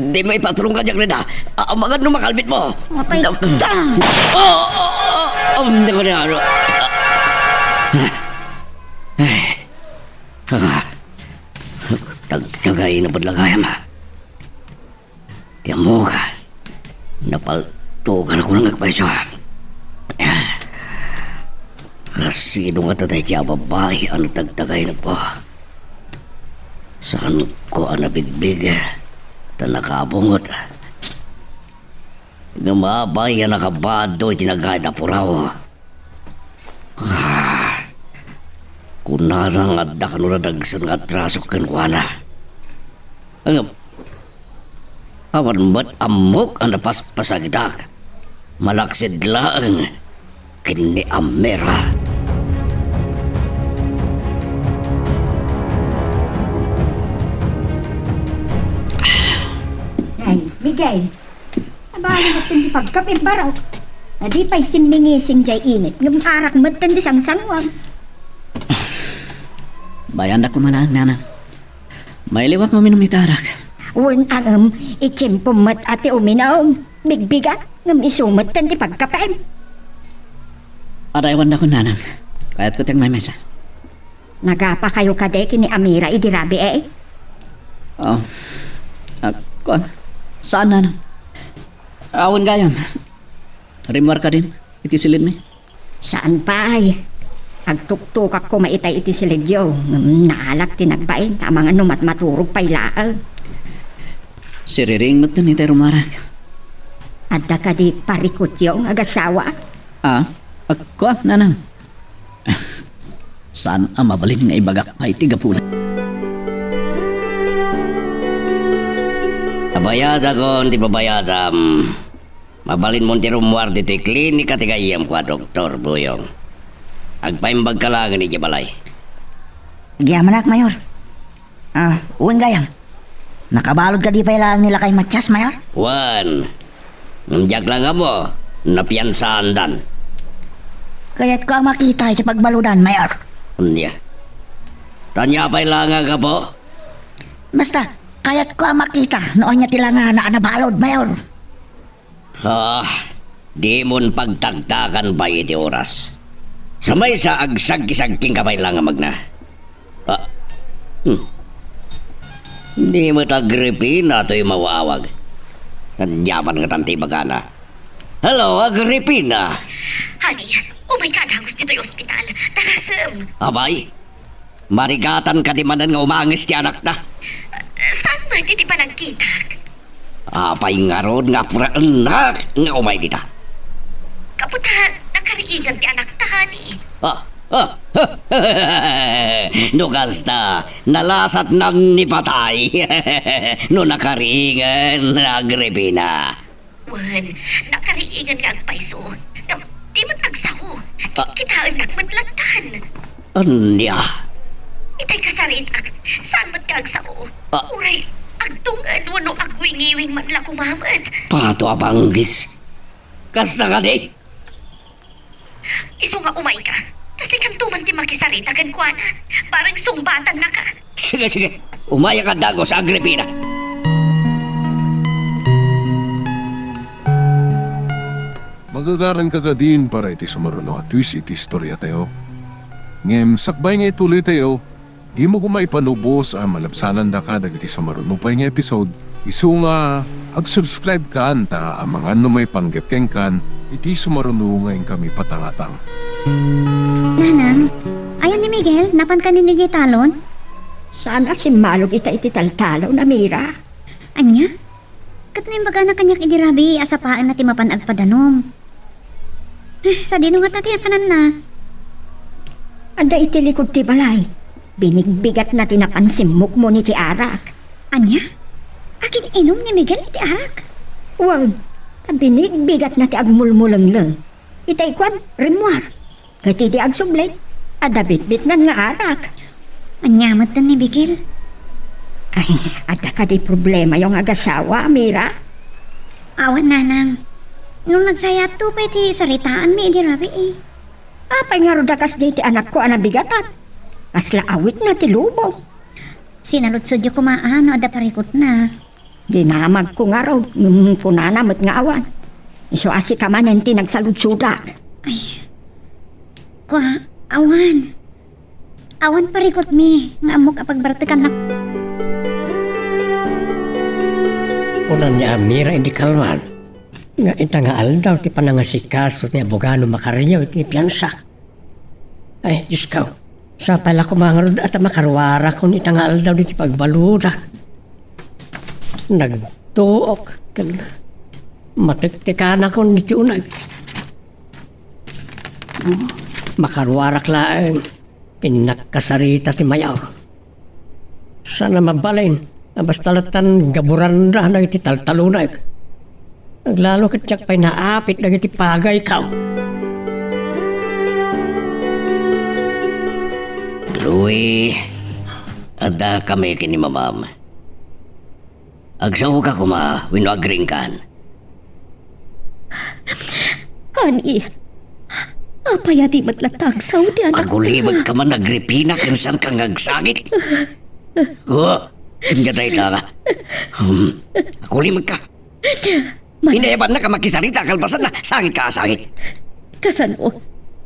di maipatulong ka diak, Reda. Ah, amangan no makalbit mo. Apay ka! Ah, ah, ah, ah, um, di ko na, ano. Ah. Ay. Ah. Tagtagay na badlagayam, ah. Ti ammok, napaltogan ako nga agpayso. Kasino ngata daydi a babai a natagtagayko? Saanko a nabigbig ta nakaabungot. Ngem apay a nakabado iti nagayad a puraw. Ah, kunana nga adda kano nadagsen nga atraso kenkuana. Ngem, awan met ammok a napaspasagidak. Malaksid laeng ken ni Amira. Ay, Miguel, Abali, ba't hindi pagkape, barok? Adi pay simmingising jay init, ngem arak met ti sangsanguag. Bayandak ko malaeng, nana. Mailiwak mo minum iti arak. Wen a ngem, itiyempom met a ti uminum. Bigbigat, ngem isu met ti pagkapem. Adda awan dakon, nanang. Kayatko ti agmaymasa. Nagapakayo kadi ken ni Amira idi rabii? Ah, ah, kuan. Saan, nanang? Awan gayam. Rimmuar kadin iti silidmi. Saan pay? Agtuktokak koma itay iti silidyo, ngem naalak ti nagbain, amangan no matmaturog pay laeng. Siriring met itay rummuarak. Adda kadi parikutyo nga agasawa? Ah, agko, nanang. Saan a mabalin nga ibagak pay ti gapuna. Babayadakon ti babayadam. Mabalinmon ti rummuar ditoy klinika ti gayyemko a Doktor Buyong. Agpaimbagka laengen idiay balay. Agyamanak, Mayor. Ah, wen gayam. Nakabalud kadi pay laeng ni Lakay Matias, Mayor? Wen. Ngem diak la ammo no piansaandan. Kayatko a makita iti pagbaludan, Mayor. Ania? Ania pay la nga gapu? Basta, kayatko a makita no ania ti langana a nabalud, Mayor. Ah, dimon pagtaktakan pay iti oras. Sa maysa, agsagki-sagkingka pay la nga magna. Ah, hmm. Ni met Agripina toy maawag. Ania man ngatan ti ibagana? Hello, Agripina! Honey, umayka a dagus ditoy ospital. Tarasem. Abay, marigatan kadi manen nga umanges ti anakta? Saan met iti panagkitak? Apay ngarud nga apuraennak nga umay dita? Gapu ta nakariingan ti anakta, honey. Ah, ah, no kasta, nalasatnang ni patay. No nakariingan, Agripina. Wen, nakariingan nga agpayso. Ngem, di met agsao. Ah. Kitaennak met lattan. Ania? Itay kasaritak, saan met nga agsao? Ah. Uray, agtunged wenno agwingiwing man la koma met. Pato a banggis. Kasta kadi? Isu nga umayka, ta sikanto man ti makisarita kenkuana. Bareng sungbatannaka. Sige, sige. Umayak a dagus, Agripina. Magagaranka kadin para iti sumaruno a twist iti istoriatayo. Ngem sakbay nga ituloytayo, dimo koma ipanubos a malabsanandaka dagiti sumaruno pay nga episode, isu nga ag-subscribe kan ta amangan no maipanggep kenkan iti sumaruno nga inkami patangatang. Nanang, ayan ni Miguel, napan kanin idiay talon? Saan a simmalog ita iti taltalon, Amira? Ania? Ket no imbagana kaniak idi rabii a sapaenna ti mapan agpadanom. Eh, sadino ngata ti apananna? Adda iti likud ti balay. Binigbigatna ti napan simmukmon iti arak. Ania? Agin-inum ni Miguel iti arak? Wen, ta binigbigatna ti agmulmulengleng. Itay kuan, rimmuar. Ket idi agsubli, adda bitbitnan nga arak. Ania met ni Miguel? Ay, adda kadi problemayo nga agasawa, Amira? Awan, nanang. No nagsayaato pay ti saritaanmi idi rabii. Apay ngarud a kasdiay ti anakko a nabigatan? Kasla awitna ti lubong. Sinaludsodyo koma a no adda parikutna. Dinamagko ngarud, ngem kunana met nga awan. Isu a sika manen ti nagsaludsodak. Ay. Kua, awan. Awan parikutmi nga ammok a pagbartekannak. Kunan ni Amira idi kalman nga ita nga aldaw ti panangasikaso ti abogado Macario iti piansak. Ay, Diyos ko, sapay la koma ngarud a ta makaruarakon ita nga aldaw diti pagbaludan. Nagtuok ken matektekanakon diti uneg. Makaruarak laeng, pinnakasarita ti mayor. Saan a mabalin a basta lattan gaburanda dagiti taltalonek. Aglalo ket diak pay naapit dagiti pagayko. Chloe, adda kami ken ni mamam. Agsaoka koma wenno agriingkan? Honey, apay a di met latta agsao ti anak? Agulibegka man, Agripina, ken saanka nga agsakit. Oh, Ania dayta nga? Hmm. Kulimekka. Mal- Inayabannak a makisarita a kalpasanna. Sangit ka a sangit. Kasano?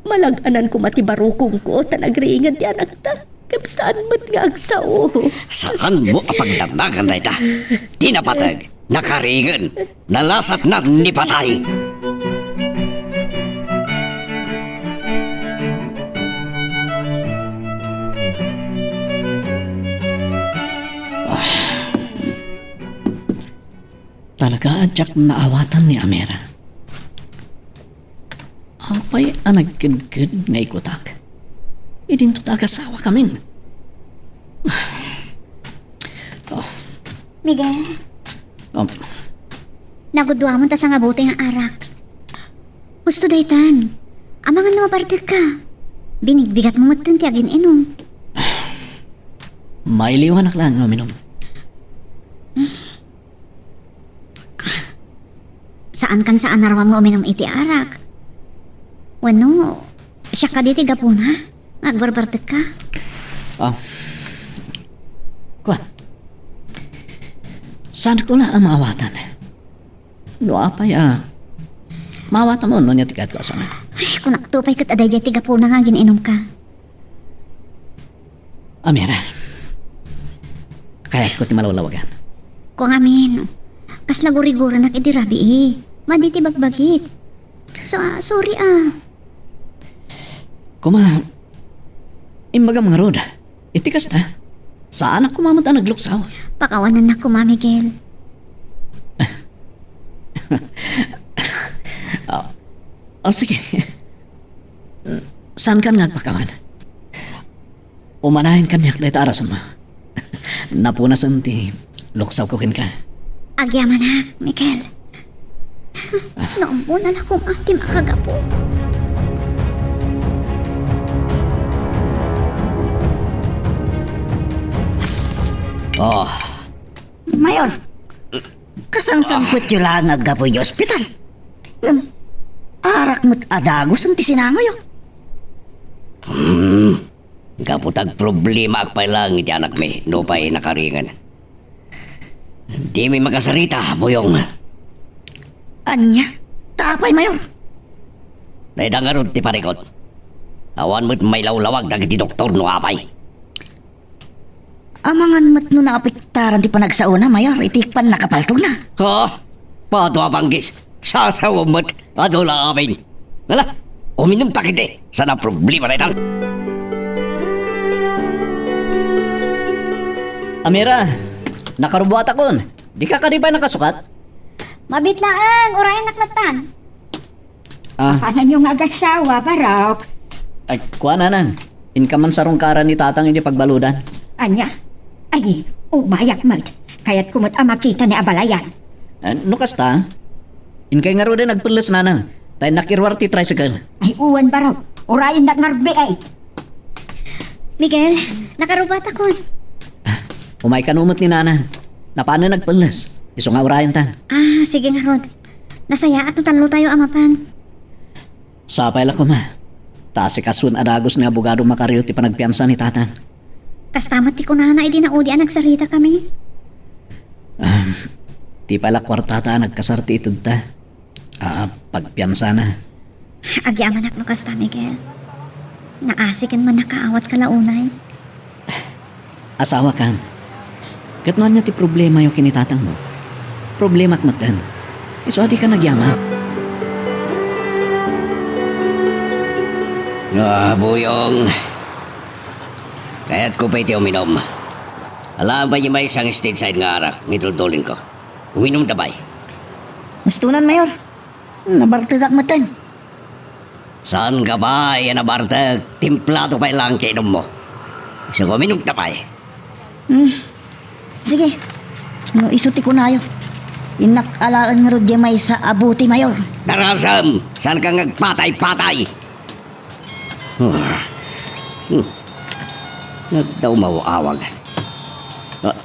Malag-anan koma ti barukongko ta nagriinged ti anakta. Ngem saan met nga agsao? Saanmo a pagdamnagan dayta? Ti napateg, nakariinged, nalasatnan ni patay. Talaga a diak maawatan ni Amira. Apay a nagkedked nga ikutak? Idinto ta agasawakamin. Oh. Miguel, oh. Nagudduamon ta sangabuti nga arak. Husto daytan. Amangan no mabartekka. Binigbigatmo metten ti agin-inom. Mailiwanak laeng nga uminom. Saankan saan a ruam nga uminom iti arak? Wenno, siak kadi ti gapuna nga agbarbartekka? Ah. Kuan. Saanko la a maawatan. No apay a, maawatam no ania ti kayatko a sangam. Ay, kunakto pay ket a daydiay ti gapuna nga agin-inumka. Amira, kayatko ti malawlawagan. Kua ngamin, kasla gurigurenak idi rabii. Madi ti bagbagik. So, ah, sorry, ah. Koma, imbagam ngarud, iti kasta, saanak koma met a nagluksaw. Pakawanannak koma, Miguel. Oh, oh, sige. Saankan nga agpakawan? Umanayen kaniak dayta a rason. Napunasen ti luksawko kenka. Agyamanak, Miguel. Naumuna la koma ti makagapu. Oh. Mayor, kasangsangpetyo la nga aggapu iti ospital. Ngem, arak met a dagus ti sinangoyo. Hmm. Gapu ta agproblemaak pay laeng iti anakmi, nupay nakariinged. Dimi makasarita, Buyong. Ania? Ta apay, Mayor? Dayta ngarud ti parikut. Awan met mailawlawag dagiti doktor no apay. Amangan met no naapektaran ti panagsaona, Mayor, iti pannakapaltogna. Ha? Adu a panggis. Sasawen met, adu la amin. Ala, uminumta ketdi. Saan a problema daytan? Amira, nakarubuatakon. Dika kadi pay nakasukat? Mabiit laeng, urayennak lattan. Ah. Apananyo nga agasawa, Barok? Ay, kua, nanang. Inka man sarungkaran ni tatang iti pagbaludan. Ania? Ay, umayak met. Kayatko met a makita ni abalayan. Ah, no kasta, inkay ngaruden agpelles, nanang. Ta innak iruar ti tricycle. Ay, wen, Barok. Urayennak ngarud, ay. Miguel, nakarubuatakon. Ah, umay kano met ni nanang. Napanen agpelles. Isu nga urayenta. Ah, sige ngarud. Nasayaat no tallotayo a mapan. Sapay la koma. Ta asikasuen a dagus ni abogado Macario ti panagpiansa ni tatang. Kasta met ti kunana idi naudi a nagsaritakami. Ah, ti pay la kuartata a nagkasar ti itedta. Ah, pagpiansana. Agyamanak no kasta, Miguel. Naasiken man nakaawat ka la unay. Asawakan. Ket no ania ti problemayo ken ni tatangmo? Problemak metten. Isu a dika nagyaman. Ah, Buyong. Kayatko pay ti uminum. Alaen pay ti maysa nga stage side nga arak, mitultulinko. Uminumta pay. Hustonan, Mayor. Nabartegak metten. Saanka pay a nabartek, timplado pay laeng ti inummo. Isu nga uminumta pay. Hmm. Sige. No isu ti kunayo. Innak alaen ngarud diay maysa a bote, Mayor. Darasem! Saanka nga agpatay-patay! Ah. Hmm. Nagdaumaw-awag. Ah.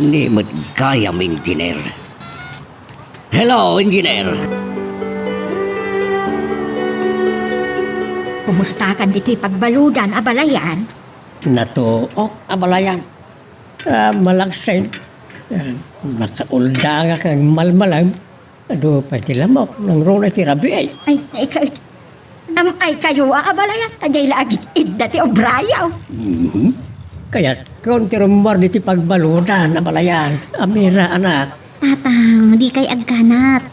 Ni met gayam, Engineer. Hello, Engineer. Kumustakan ditoy pagbaludan, abalayan? Natuok, abalayan. Ah, malaksid. Ah, nakaulda nga kang malmalam. Adu pay ti lamok, nangruna ti rabii. Ay, ay, kay, am, ay, kayo, a, abalayan, ta diay la agid-idda ti obrayo. Mhm. Kayat, kun ti rummuar diti pagbaludan, abalayan, Amira, anak. Tatang, di kay agkanat.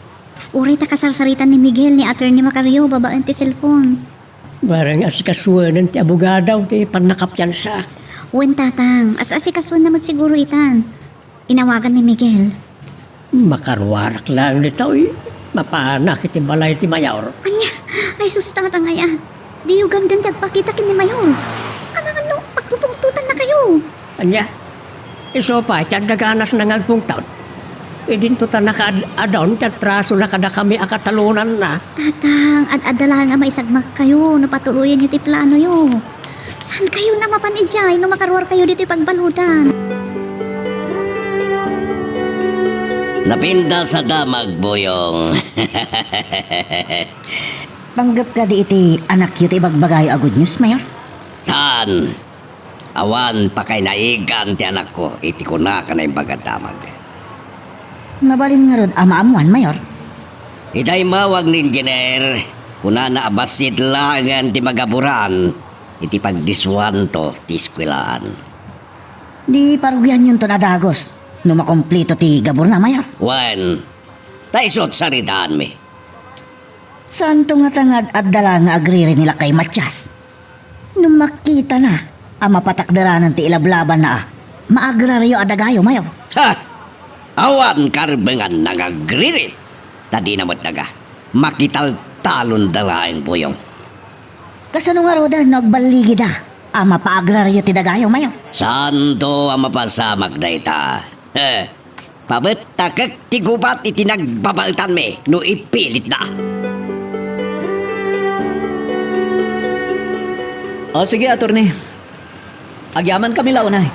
Uray ta kasarsaritan ni Miguel ni Attorney Macario babaen ti cellphone. Bareng asikasuenen ti abogado ti pannakapiansa. Wen, Tatang, as-asikasuenna met siguro itan. Inawagan ni Miguel. Makaruarak laeng ditoy. Mapanak iti balay ti mayor. Ania? Ay, sus, Tatang, aya. Diyo gamden ti agpakita ken ni mayor. Amangan no, pagpupungtotannakayo. Ania? Isu pay ti adda ganasna nga agpungtot. Idinto ta nakaad-adun ti atrasona kadakami a katalonanna. Tatang, ad-adda laeng a maisagmakkayo no patuloyenyo ti planoyo. Saankayon a mapan idiay no makaruarkayo ditoy pagbaludan? Napintas a damag, Boyong. Panggep kadi iti anakyo ti ibagbagayo a good news, Mayor? Saan? Awan pakainaigan ti anakko iti kunaka naimbag a damag. Mabalin ngarud a maammuan, Mayor? Ita immawag ni Engineer, kunana a bassit laengen ti magaburan iti pagdisuanto ti eskuelaan. Di parugianyonton a dagus no makumpleto ti gaburna, Mayor? Wen, ta isut' saritaanmi. Saanto ngata nga ad-adda la nga agriri ni lakay Matias? No makitana a mapatakderanan ti ilablabanna a maagrario a dagayo, Mayor. Ha! Awan karbenganna nga agriri. Ta dina met daga. Makitaltalonda laeng, Boyong. Kasano ngaruden no agballigida a mapaagrario ti dagayo, Mayor? Saanto a mapasamak dayta. Eh, pabettakek ti gubat iti nagbabaetanmi no ipilitda. O, sige, attorney. Agyamankami la unay.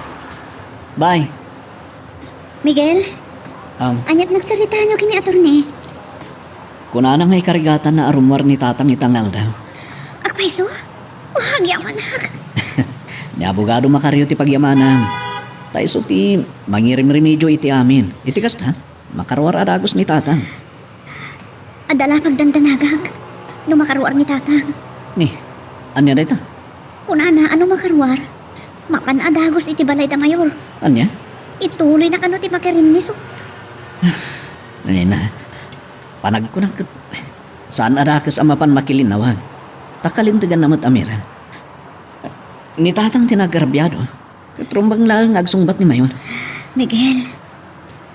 Bye. Miguel? Am. Aniat nagsaritaanyo ken ni attorney? Kunana nga ikarigatanna a rummuar ni Tatang ita nga aldaw. Agpayso? O, agyamanak. Ni abogado Macario ti pagyamanan. Ta isu ti mangirimremedio iti amin. Iti kasta, makaruar a dagus ni Tatang. Adda la pagdandanagak no makaruar ni Tatang. Ni, ania dayta? Kunana a no makaruar, mapan a dagus iti balay da Mayor. Ania? Ituloyna kano ti makirinnisot. Ay na. Panagkunak ket saan a dakes a mapan makilinnawag. Ta kalinteganna met a Mira. Ni Tatang ti naagrabiado. Ket rumbeng laeng nga agsungbat ni Mayor. Miguel,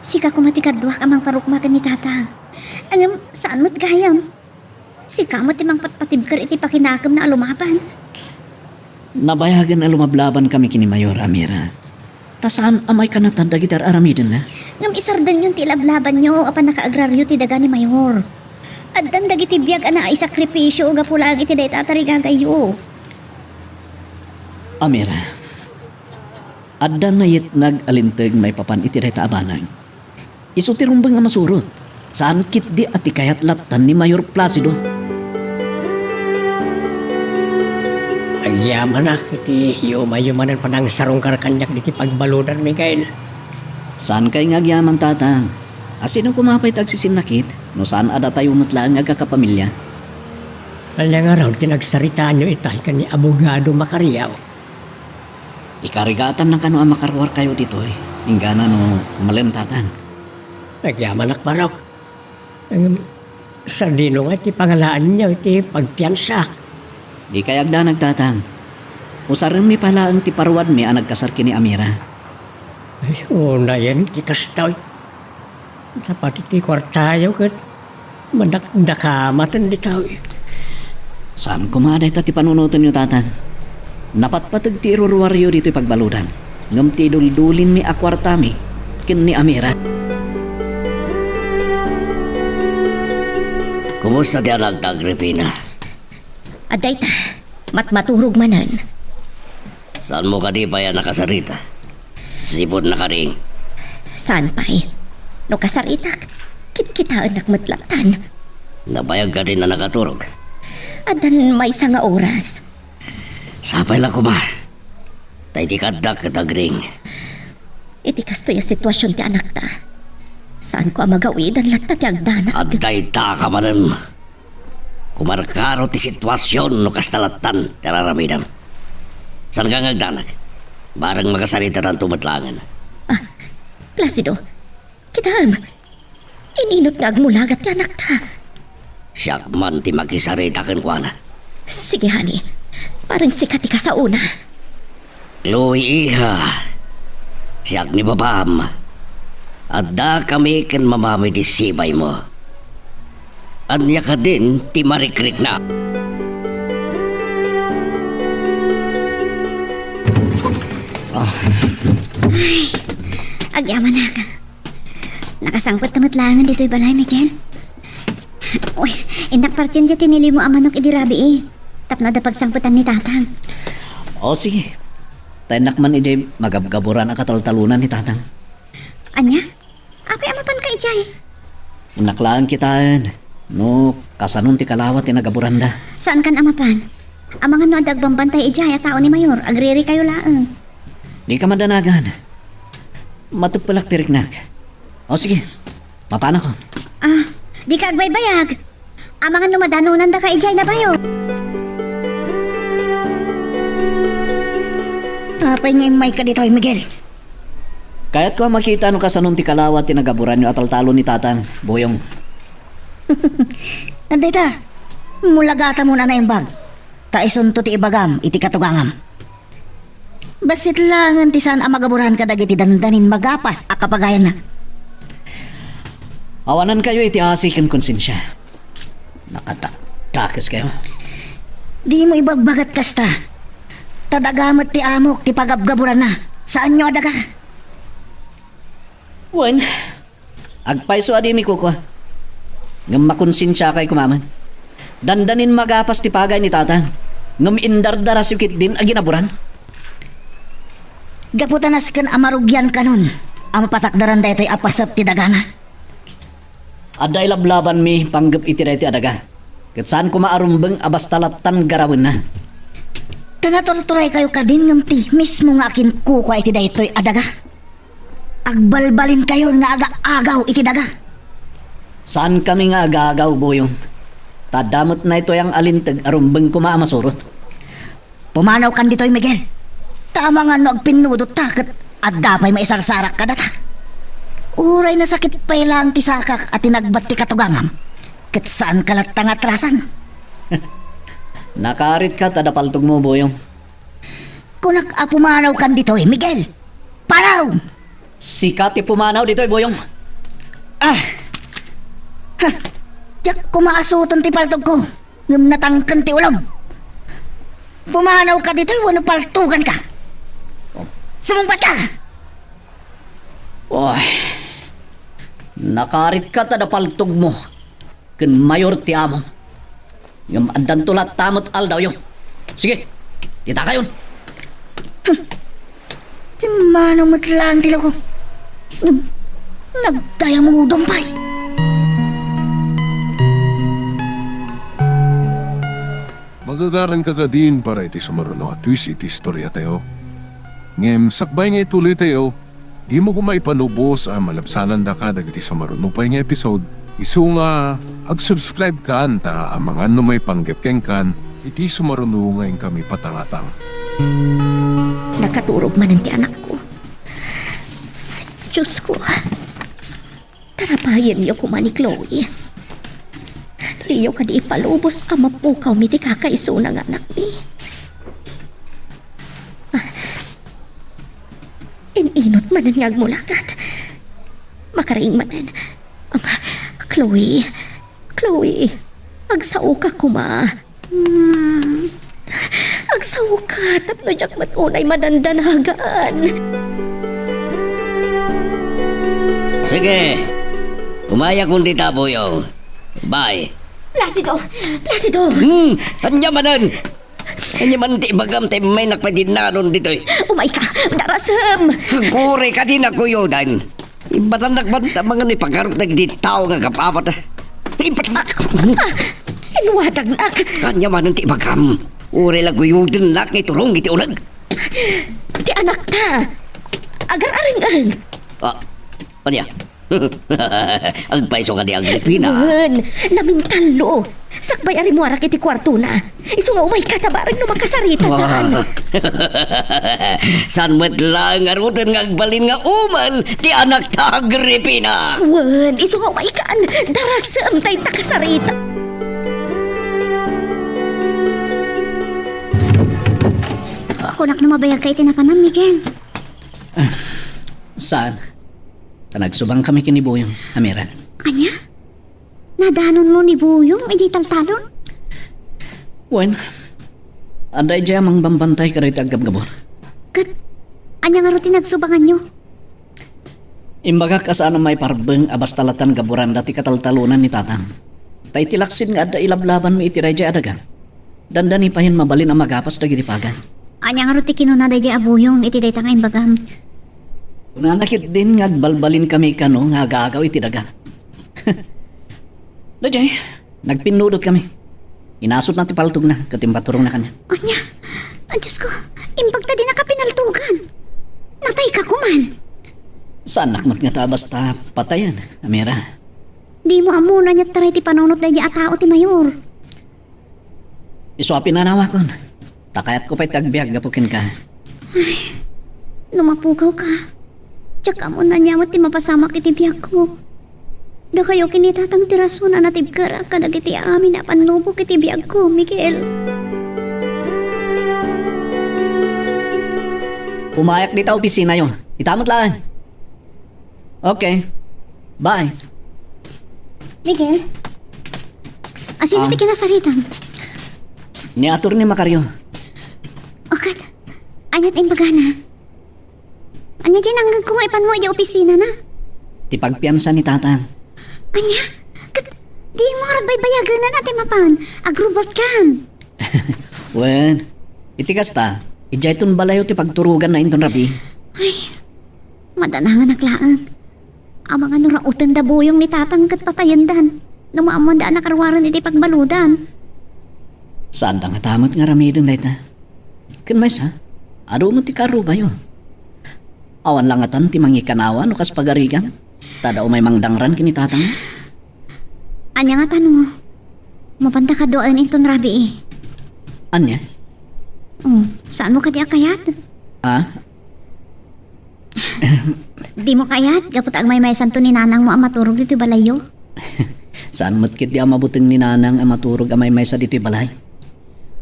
sika koma ti kaduak a mangparukma ken ni Tatang. Ngem saan met gayam. Sika met ti mangpatpatibker iti pakinakemna a lumaban. Nabayagen a lumablabankami ken ni Mayor, Amira. Ta saan a maikanatan dagiti ar-aramidenna. Ngem isardenyon ti ilablabanyo a pannakaagrario ti daga ni Mayor. Addan dagiti biag a naisakripisio gapu laeng iti dayta a tarigagayyo. Amira, adda nayetnag a linteg maipapan iti dayta a banag. Isu ti rumbeng a masurot. Saan ketdi a ti kayat lattan ni Mayor Placido. Agyamanak iti yumayumanen panangsarungkar kaniak iti pagbaludan, Miguel. Saankay nga agyaman, Tatang. A sino koma pay ti agsisinnakit no saan a datayo met laeng nga agkakapamilya? Ania ngarud ti nagsaritaanyo itay ken ni Abogado Macario? Ikarigatanna kano a makaruarkayo ditoy, inggana no malem, Tatang. Agyamanak, Barok. Ngem, sadino nga ti pangalaanyo iti pagpiansak? Dikay agdanag, Tatang. Usaremmi pay laeng ti paruadmi a nagkasar ken ni Amira. Ay, unayen ti kastoy. Napatik ti kuartayo ket madakdakamaten ditoy. Saan koma dayta ti panunotenyo, Tatang. Napatpateg ti iruruaryo ditoy pagbaludan, ngem ti iduldulinmi a kuartami ken ni Amira. Kumusta ti anakta, Agripina? Adda ita, matmaturog manen. Saanmo kadi pay a nakasarita? Sipud nakaring. Saan pay? No kasaritak, kitkitaennak met lattan. Nabayag kadi a nakaturog? Addan maysa nga oras. Sapay la koma. Ta idi kaaddak ket agring. Iti kastoy a situasion ti anakta, saanko a magawidan latta ti agdanag. Adda ita ka manen. Kumarkaro ti situasion no kasta lattan ti ar-aramidem. Saanka nga agdanag. Bareng makasaritatanto met laengen. Ah, Placido, kitaem, in-inut nga agmulagat ti anakta. Siak man ti makisarita kenkuana. Sige, honey. Bareng sika ti kasaona. Chloe, iha, siak ni babam. Addakami ken mamami ti sibaymo. Ania kadin ti marikriknak? Ay, agyamanak. Nakasangpet ka met laengen ditoy balay, Miguel? Uy, innak partien diay tinilimo a manok idi rabii, eh. Tapno adda pagsangpetan ni Tatang. O, sige. Ta innak man idi magabgaburan a kataltalonan ni Tatang. Ania? Apay a mapanka idiay? Innak laeng kitaen no kasanon ti kalawa ti nagaburanda. Saankan a mapan? Amangan no adda agbambantay idiay a tao ni Mayor, agririkayo laeng. Dika madanagan. Mateppelak ti riknak. O, sige. Mapanakon. Ah, dika agbaybayag. Amangan no madanonandaka idiay a Mayor. Apay nga immayka ditoy, Miguel? Kayatko a makita no kasanon ti kalawa ti nagaburanyo a taltalon ni Tatang, Boyong. Dayta, mulagatamon a naimbag. Ta isunto ti ibagam iti katugangam. Bassit laengen ti saan a magaburan kadagiti dandanin magapas a kapagayanna. Awanankayo iti asi ken konsensia. Nakadakdakeskayo. Dimo ibagbagat kasta. Ta daga met ti amok ti pagabgaburanna. Saanyo a daga. Wen, agpayso a dimi kukua. Ngem makonsensiakay koma met. Dandanin magapas ti pagay ni Tatang. Ngem indardarasyo ketdin a ginaburan. Gapu ta nasken a marugiankanon a mapatakderan daytoy a paset ti dagana. Adda ilablabanmi panggep iti daytoy a daga. Ket saan koma a rumbeng a basta lattan garawenna. Ta naturturaykayo kadin ngem ti mismo nga akinkukua iti daytoy a daga. Agbalbalinkayon nga aga-agaw iti daga. Saankami nga aga-agaw, Boyong. Ta adda met daytoy a linteg a rumbeng koma a masurot. Pumanawkan ditoy, Miguel. Ta amangan no agpinnudotta ket adda pay maisarsarak kadata. Uray nasakit pay laeng ti sakak a tinagbat ti katugangam, ket saanka latta nga atrasan. Nakaritka ta adda paltogmo, Boyong. Kunak a pumanawkan ditoy, Miguel. Panaw! Sika ti pumanaw ditoy, Boyong. Ah! Ha! Diak koma asoten ti paltogko. Ngem natangken ti ulom. Pumanawka ditoy wenno paltoganka? Sumungbatka! Oy, nakaritka ta adda paltogmo ken Mayor ti amom. Ngem addanto latta met aldawyo. Sige, ditakayon. Pimmanaw met laeng ti lako. Nagdayamudom pay. Magagaranka kadin para iti sumaruno a twist iti istoriatayo. Ngem sakbay nga ituloytayo, dimo koma ipanubos a malabsanandaka dagiti sumaruno pay nga episode, isu nga agsubscribe kan ta amangan no maipanggep kenkan iti sumaruno nga inkami patangatang. Nakaturog manen ti anakko. Diosko, tarapayenyo koma ni Chloe. Diyo kadi ipalubos a mapukawmi ti kakaisuna nga anakmi. In-inut manen nga agmulagat. Makariing manen. Ama, Chloe, Chloe, agsaoka koma. Hmm. Agsaoka tapno diak met unay madandanagan. Sige. Umayakon dita, Boyong. Bye. Placido! Placido! Hmm, ania manen? Ania man ti ibagam ta immaynak pay dinnanon ditoy? Umayka! Darasem! Aguray ka di nakuyodan. Ibatannak man ta mangano ipagarok dagiti tao nga agap-apat. Ibatannak. Ah, inwadagnak. Ania manen ti ibagam? Uray la guyodennak nga iturong iti uneg. Ti anakta. Agar-aring-eng. Ah, ania? Agpayso kadi, Agripina? Wen, namintallo. Sakbay a rimmuarak iti kuartona. Isu nga umayka ta bareng no makasaritakan. Saan met laeng ngaruden nga agbalin nga umel ti anakta, Agripina? Wen, isu nga umaykan, darasem ta inta kasarita. Kunak no mabayagka iti napanam, Miguel. Ah, saan? Ta nagsubangkami ken ni Buyong, Amira. Ania? Nadanonmo ni Buyong idiay taltalon? Wen, adda idiay a mangbambantay kadagiti aggabgabur. Ket ania ngarud ti nagsubanganyo? Imbagak a saan a maiparbeng a basta latan gaburanda ti kataltalonan ni Tatang. Ta iti laksid nga adda ilablabanmi iti daydiay a daga, dandani payen mabalin a magapas dagiti pagan. Ania ngarud ti kinuna daydiay a Buyong iti dayta nga imbagam? Kunana ketdin nga agbalbalinkami kano nga agaagaw iti daga. Daydiay, nagpinnudotkami. Inasutna ti paltogna ket impaturongna kaniak. Ania? Ah, Diosko, imbag ta dinaka pinaltogan. Natayka koman. Saannak met ngata a basta patayen, Amira. Dimo ammo no ania ti panunot daydiay a tao ti mayor. Isu a pinanawakon. Ta kayatko pay ti agbiag gapu kenka. Ay, no mapugawka, diak ammo no ania met ti mapasamak iti biagko. Dakayo ken ni Tatang ti rason a natibkerak kadagiti amin a pannubok iti biagko, Miguel. Umayak dita opisinayo. Ita met laeng. Okay. Bye. Miguel? Asino Ah. ti kinasaritam? Ni Attorney Macario. O ket, ania ti imbagana? Ania ti nangngegko nga ipanmo idiay opisinana? Ti pagpiansa ni Tatang. Ania? Ket, dimo ngarud baybayagenan a ti mapan. Agrubotkan. Wen, iti kasta, idiayton balayyo ti pagturoganna inton rabii. Ay, madananganak laeng. Amangan no rauten da Buyong ni Tatang ket patayendan. No maammoanda a nakaruaren iti pagbaludan. Saanda ngata met nga aramiden dayta. Ken maysa, adu met ti karubayo. Awan la ngatan ti mangikanawa no kas pagarigan. Ta adda umay mangdangran ken ni Tatang. Ania ngata no mapanta kaduaen inton rabii? Ania? Oh, saanmo kadi a kayat? Ah? Dimo kayat gapu ta agmaymaysanto ni nanangmo a maturog ditoy balayyo? Saan met ketdi a mabuteng ni nanang a maturog a maymaysa ditoy balay?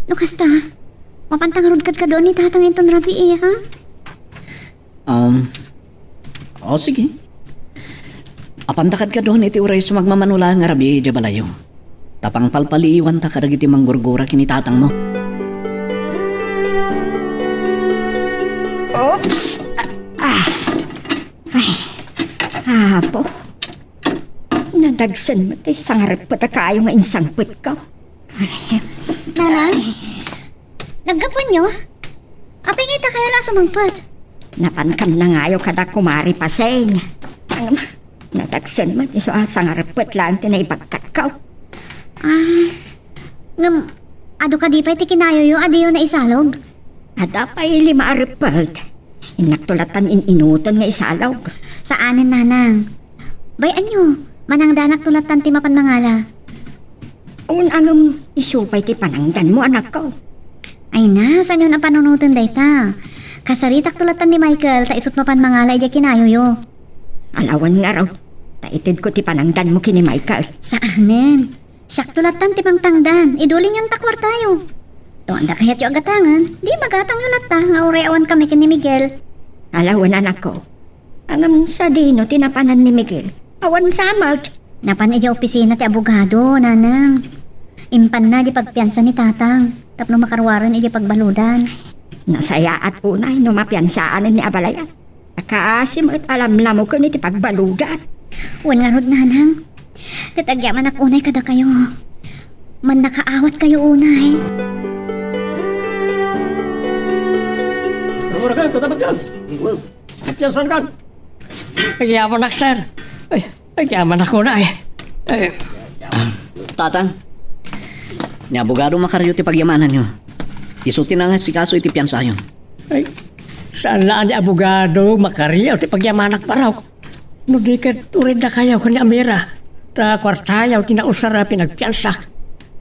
No kasta, mapanta ngarud kadkaduaen ni Tatang inton rabii, ha? Um, o, sige. Apanta kadkaduan iti uray sumagmamano laeng a rabii idiay balayyo. Ta pangpalpaliiwanta kadagiti manggurgura ken ni Tatangmo. Oops! Ah, ah. Ay, Apo. Nadagsen met ti sangareppet a kayo nga insangpetko. Nanang? Naggapuenyo? Apay nga ita kayo la sumangpet? Napankam na ngayo kada Kumari Paseng. Ang, nadagsen met isu a sangareppet laeng ti naibagkatko. Ah, ngem, adu kadi pay ti kinayoyo a diyo naisalog? Adda pay lima a reppet. Innakto lattan in-inuten nga isalog. Saanen, nanang. Bay-anyo, manangdanak to lattan ti mapan mangala. Wen, ngem isu pay ti panangdanmo, anakko. Ay na, saanyon a panunoten dayta. Kasaritak to lattan ni Michael, ta isut mapan mangala idiay kinayoyo. Alawan ngarud, ta itedko ti panangdanmo ken ni Michael. Saanen. Siak to lattan ti mangtangdan, idulinyon ta kuartayo. Tuanda kayatyo a gatangen, di magatangyo latta nga uray awan kami ken ni Miguel. Alawan, anakko. Ngem sadino ti napanan ni Miguel? Awan samak. Napan idiay opisina ti abogado, nanang. Impanna di pagpiansa ni tatang, tapno makaruaren idiay pagbaludan. Nasayaat unay no mapiansaanen ni abalayan. Akaasi met a lamlamuken iti pagbaludan. Wen ngarud, nanang. Ket agyamanak unay kadakayo. Mannakaawatkayo unay. Rumurkan, tatapat kas. Apian sangkan. Agyamanak, sir. Ay, agyamanak unay. Ay. Ah, tatang. Ni abogado Macario ti pagyamananyo. Isu ti nangasikaso iti piansayo. Ay, Saan la a ni abogado makariaw ti pagyamanak, barok. No di ket uray dakayo ken ni Amira, ta kuartayo ti nausar a pinagpiansak.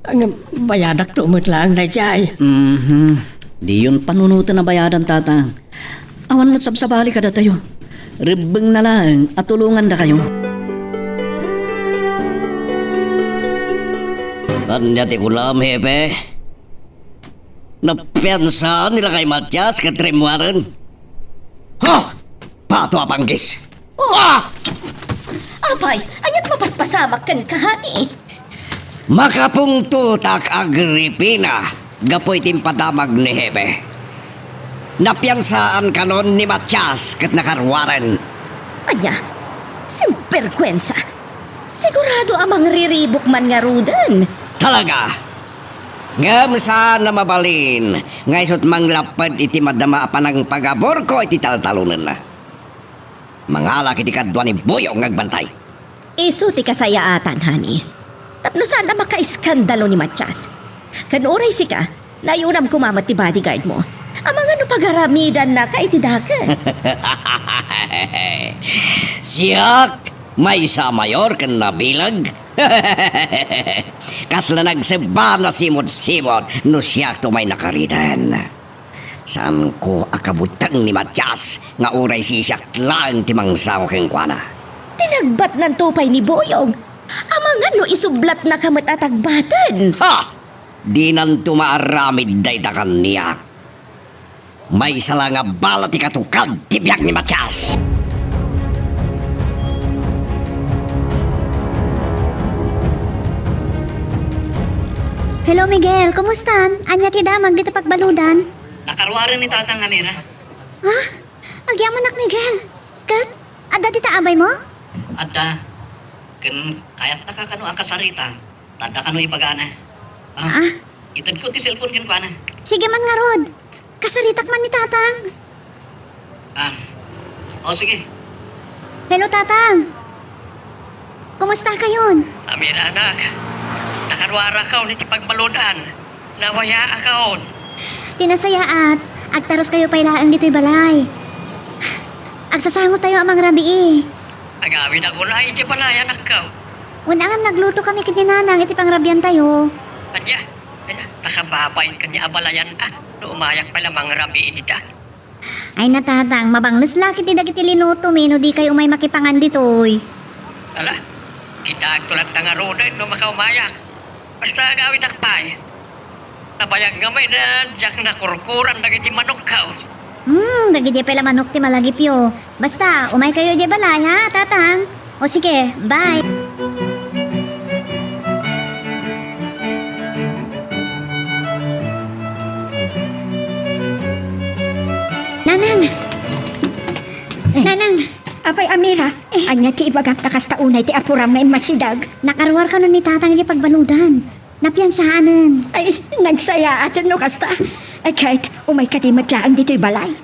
Ngem bayadakto met laeng daydiay. Mhm. Diyon panunoten a bayadan, Tatang. Awan met sabsabali kadatayo. Rebbengna laeng a tulongandakayo. Ania ti kunam, Hepe? Napiansa ni Lakay Matias ket rimmuaren? Ha! Bato a panggis! Ah! Apay, ania't mapaspasamak kenka, honey? Makapungtotak, Agripina, gapu iti impadamag ni Hepe. Napiansaan kanon ni Matias ket nakaruaren. Ania? Sinberguensa! Sigurado a mangriribuk man ngaruden. Talaga? Ngem saan a mabalin nga isut' manglapped iti madama a panangpagaburko iti taltalonenna. Mangalak iti kadua ni Boyong nga agbantay. Isu ti kasayaatan, honey. Tapno saan a makaeskandalo ni Matias. Ken uray sika, nayunam koma met ti bodyguard mo. Amangan no pagaramidannaka iti dakes. Siak, maysa a mayor ken nabileg. Kasla nagsebba, nasimot-simot no siakto may nakariden. Saanko a kabuteng ni Matias nga uray sisiak laeng ti mangsawa kenkuana. Tinagbatnanto pay ni Boyong. Amangan no isublatnaka met a tagbaten. Ha! Dinanto maaramid dayta kaniak. Maysa la nga bala ti katukad ti biag ni Matias. Hello, Miguel. Kumustan? Ania ti damag dita pagbaludan? Nakaruaren ni Tatang Amira. Ha? Agyamanak, Miguel. Ket, adda dita abay mo? Adda. Ken kayatta ka kano a kasarita. Tadda kano ibagana. Ah, ah, itedko ti cellphone kenkuana. Sige man ngarud. Kasaritak man ni Tatang. Ah, o sige. Hello, Tatang. Kumusta kayon? Amira, anak. Nakaruarakaw iti pagbaludan. Nawayaakaon. Ti nasayaat, agtaruskayo pay laeng ditoy balay. Agsasangotayo a mangrabii. Agawidak unay iti balay, anakko. Wen, ngem naglutokami ken ni Nanang iti pangrabiantayo. Ania? Ania? Nakababain ken ni abalayan a. No umayak pay la mangrabii dita. Ay, na, Tatang, mabangles la ketdi dagiti linutomi no dikay umay makipangan ditoy. Ala, kitaekto latta ngaruden no makaumayak. Basta agawidak pay. Nabayag nga may na diak nakurkuran dagiti manokko. Hmm, dagiti pay la manok ti malagipyo. Basta, umaykayo idiay balay, ha, Tatang? O sige, bye. Nanang! Nanang! Apay, Amira, ania ti ibagam ta kasta unay ti apuram nga immasideg? Nakaruar kano ni Tatang iti pagbaludan. Napiansaanen. Ay, nagsayaaten no kasta. Ay, ket, umay kadi met laeng ditoy balay.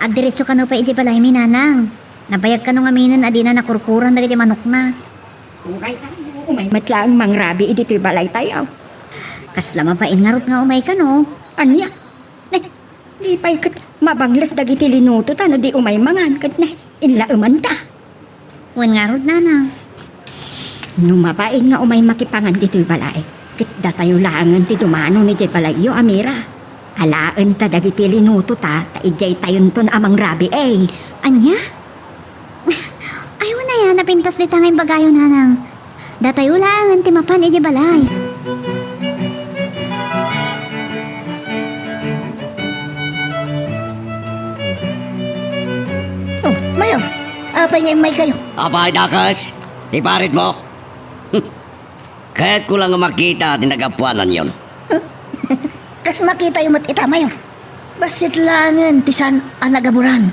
Agdiretso kano pay iti balaymi, Nanang. Nabayag kano ngaminen a dina nakurkuran dagiti manokna. Uray, umay met laeng mangrabii ditoy balaytayo. Kasla mabain ngarud nga umay kano. Ania? Ne, di pay ket mabangles dagiti linuto ta no di umay mangan ket ne, inlaemanta. Wen ngarud, Nanang. No mabain nga umay makipangan ditoy balay, ket datayo laengen ti dumano idiay balayyo, Amira. Alaenta dagiti linuto ta, ta idiay tayonton a mangrabii. Ania? Ay, wen aya, napintas dita nga imbagayo, Nanang. Datayo laengen ti mapan idiay balay. Oh, Mayor, apay nga immaykayo? Apay, dakes, ti paritmo. Kayatko la nga makita ti nagapuananyon. Kas makitayo met ita, Mayor. Bassit laengen ti saan a nagaburan.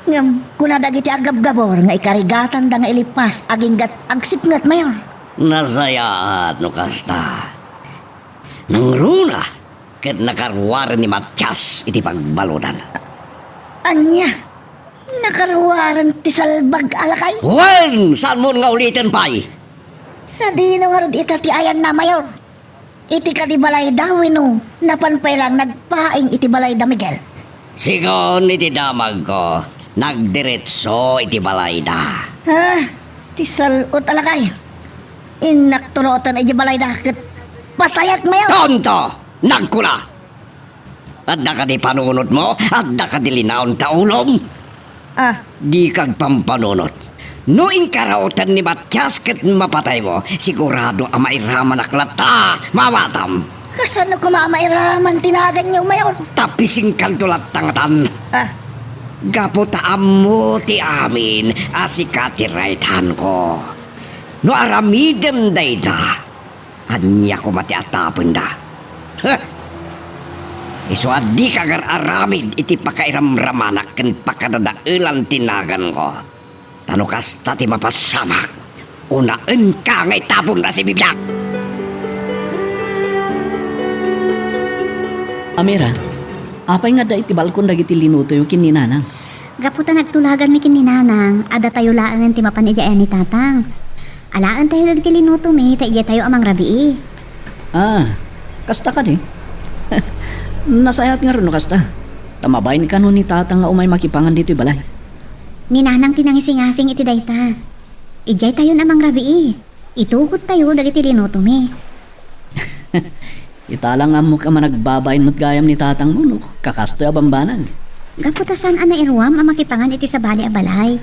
Ngem kuna dagiti aggabgabur nga ikarigatanda nga ilipas aginggat agsipnget, Mayor. Nasayaat no kasta. Nangruna ket nakaruaren ni Matias iti pagbaludan. Ania? Nakaruaren ti salbag a lakay? Wen, saanmon nga uliten pay? Sadino ngarud ita ti ayanna, Mayor? Iti kadi balayda wenno napan pay laeng nagpaing iti balayda, Miguel? Sigun iti damagko, nagdiretso iti balayda. Ah, ti sal-ot a lakay. Innak tuloten iti balayda ket patayek mayo. Tonto! Nagkuna! Adda kadi panunotmo? Adda kadi linaon ta ulom? Ah. Dika agpampanunot. No inkaraoten ni Matias ket mapataymo, sigurado a mairamanak latta, mawatam. Kasano koma a mairaman ti naganyo, Mayor? Ta pisingkalto latta ngatan. Ah. Gapu ta ammo ti amin a sika ti right hand ko. No aramidem dayta, ania koma ti atapenda? Heh! Isu a dika agar-aramid iti pakairamramanak ken pakadadaelan ti naganko. Ta no kasta ti mapasamak, unaenka nga itapon a sibibiag! Amira, apay nga adda iti balkon dagiti linutoyo ken ni Nanang? Gapu ta nagtulaganmi ken ni Nanang, adda tayo laengen ti mapan idiay ni Tatang. Alaentayo dagiti linutomi, ta idiay tayo a mangrabii. Ah, kasta kadi? Nasayaat ngarud no kasta. Ta mabain kano ni Tatang nga umay makipangan ditoy balay. Ni Nanang ti nangisingasing iti dayta. Idiay tayon a mangrabii. Itugot tayo dagiti linutomi. Ita la nga ammok a managbabain met gayam ni Tatangmo no kakastoy a bambanag. Gapu ta saan a nairuam a makipangan iti sabali a balay.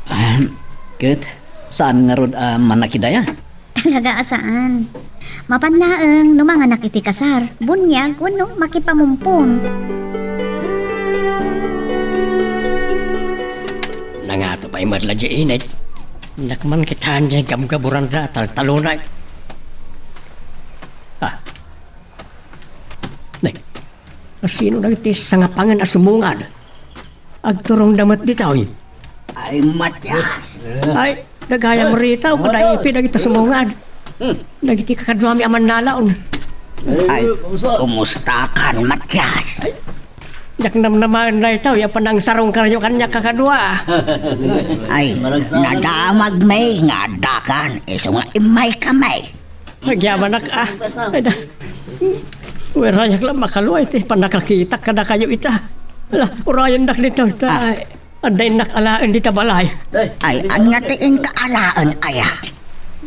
Ahem. Ket saan ngarud a mannakidaya? Talaga a saan. Mapan laeng no manganak iti kasar, buniag, wenno makipamumpon. Nangato pay met la diay init. Dakman kitaan diay gabgaburan da, taltalunay. Ah. Nay, asino dagiti sangapangen a sumungad? Agturongda met ditoy. Ay, Matias. Ay, gagayam rita, o kadaipi dagiti sumungad. Hmm. Dagiti kakaduami a mannalaon. Ay, kumustakan, Matias? Diak namnamaen daytoy a panangsarungkaryo kaniak, kakadua. Ay, nadamagmi nga addakan, isu nga immaykami. Agyamanak, ah. Ay, da. Uray, diak la makalua iti pannakakitak kadakayo ita. Ala, urayendak ditoy, ita. Ah. Ay, adda innak alaen dita balay. Ay, ania ti inka alaen, aya?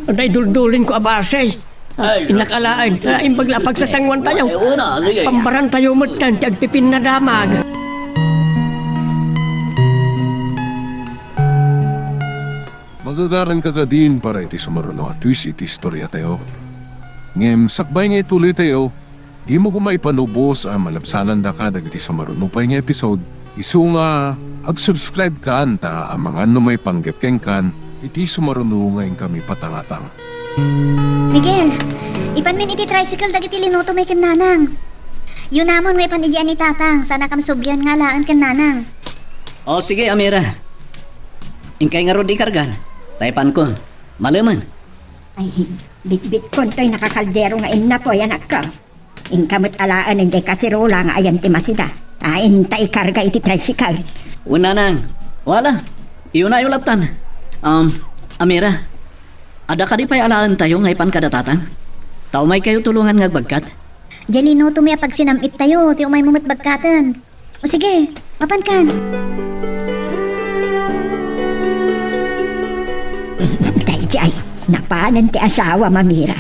Adda iduldulinko a basi. Ah, innak alaen. Ah, imbag la a pagsasanguantayo. Pambarantayo metten ti agpipinnadamag. Magagaranka kadin para iti sumaruno a twist iti istoriatayo. Ngem sakbay nga ituloytayo, dimo koma ipanubos a malabsanandaka dagiti sumaruno pay nga episode, isu nga ag-subscribe kan ta amangan no maipanggep kenkan iti sumaruno nga inkami patangatang. Miguel, ipanmin iti tricycle dagiti linutomi ken Nanang. Yunamon nga ipan idiay ni Tatang, saan a kam sublian nga alaen ken Nanang. O, sige, Amira. Inkay ngarud ikargan, ta ipanko. Malemen. Ay, bitbitkon toy nakakaldero nga innapoy, anakko. Inka met alaen idiay kaserola nga ayan ti masida. Ay, inta ikarga iti tricycle. Wen, Nanang. Wala. Iunayo lattan. Um, Amira, adda kadi pay alaentayo nga ipan kada Tatang? Ta umaykayo tulongan nga agbagkat. Diay linutomi a pagsinam-ittayo ti umaymo met bagkaten. O sige, mapankan. Daydiay, napanen ti asawam, Amira.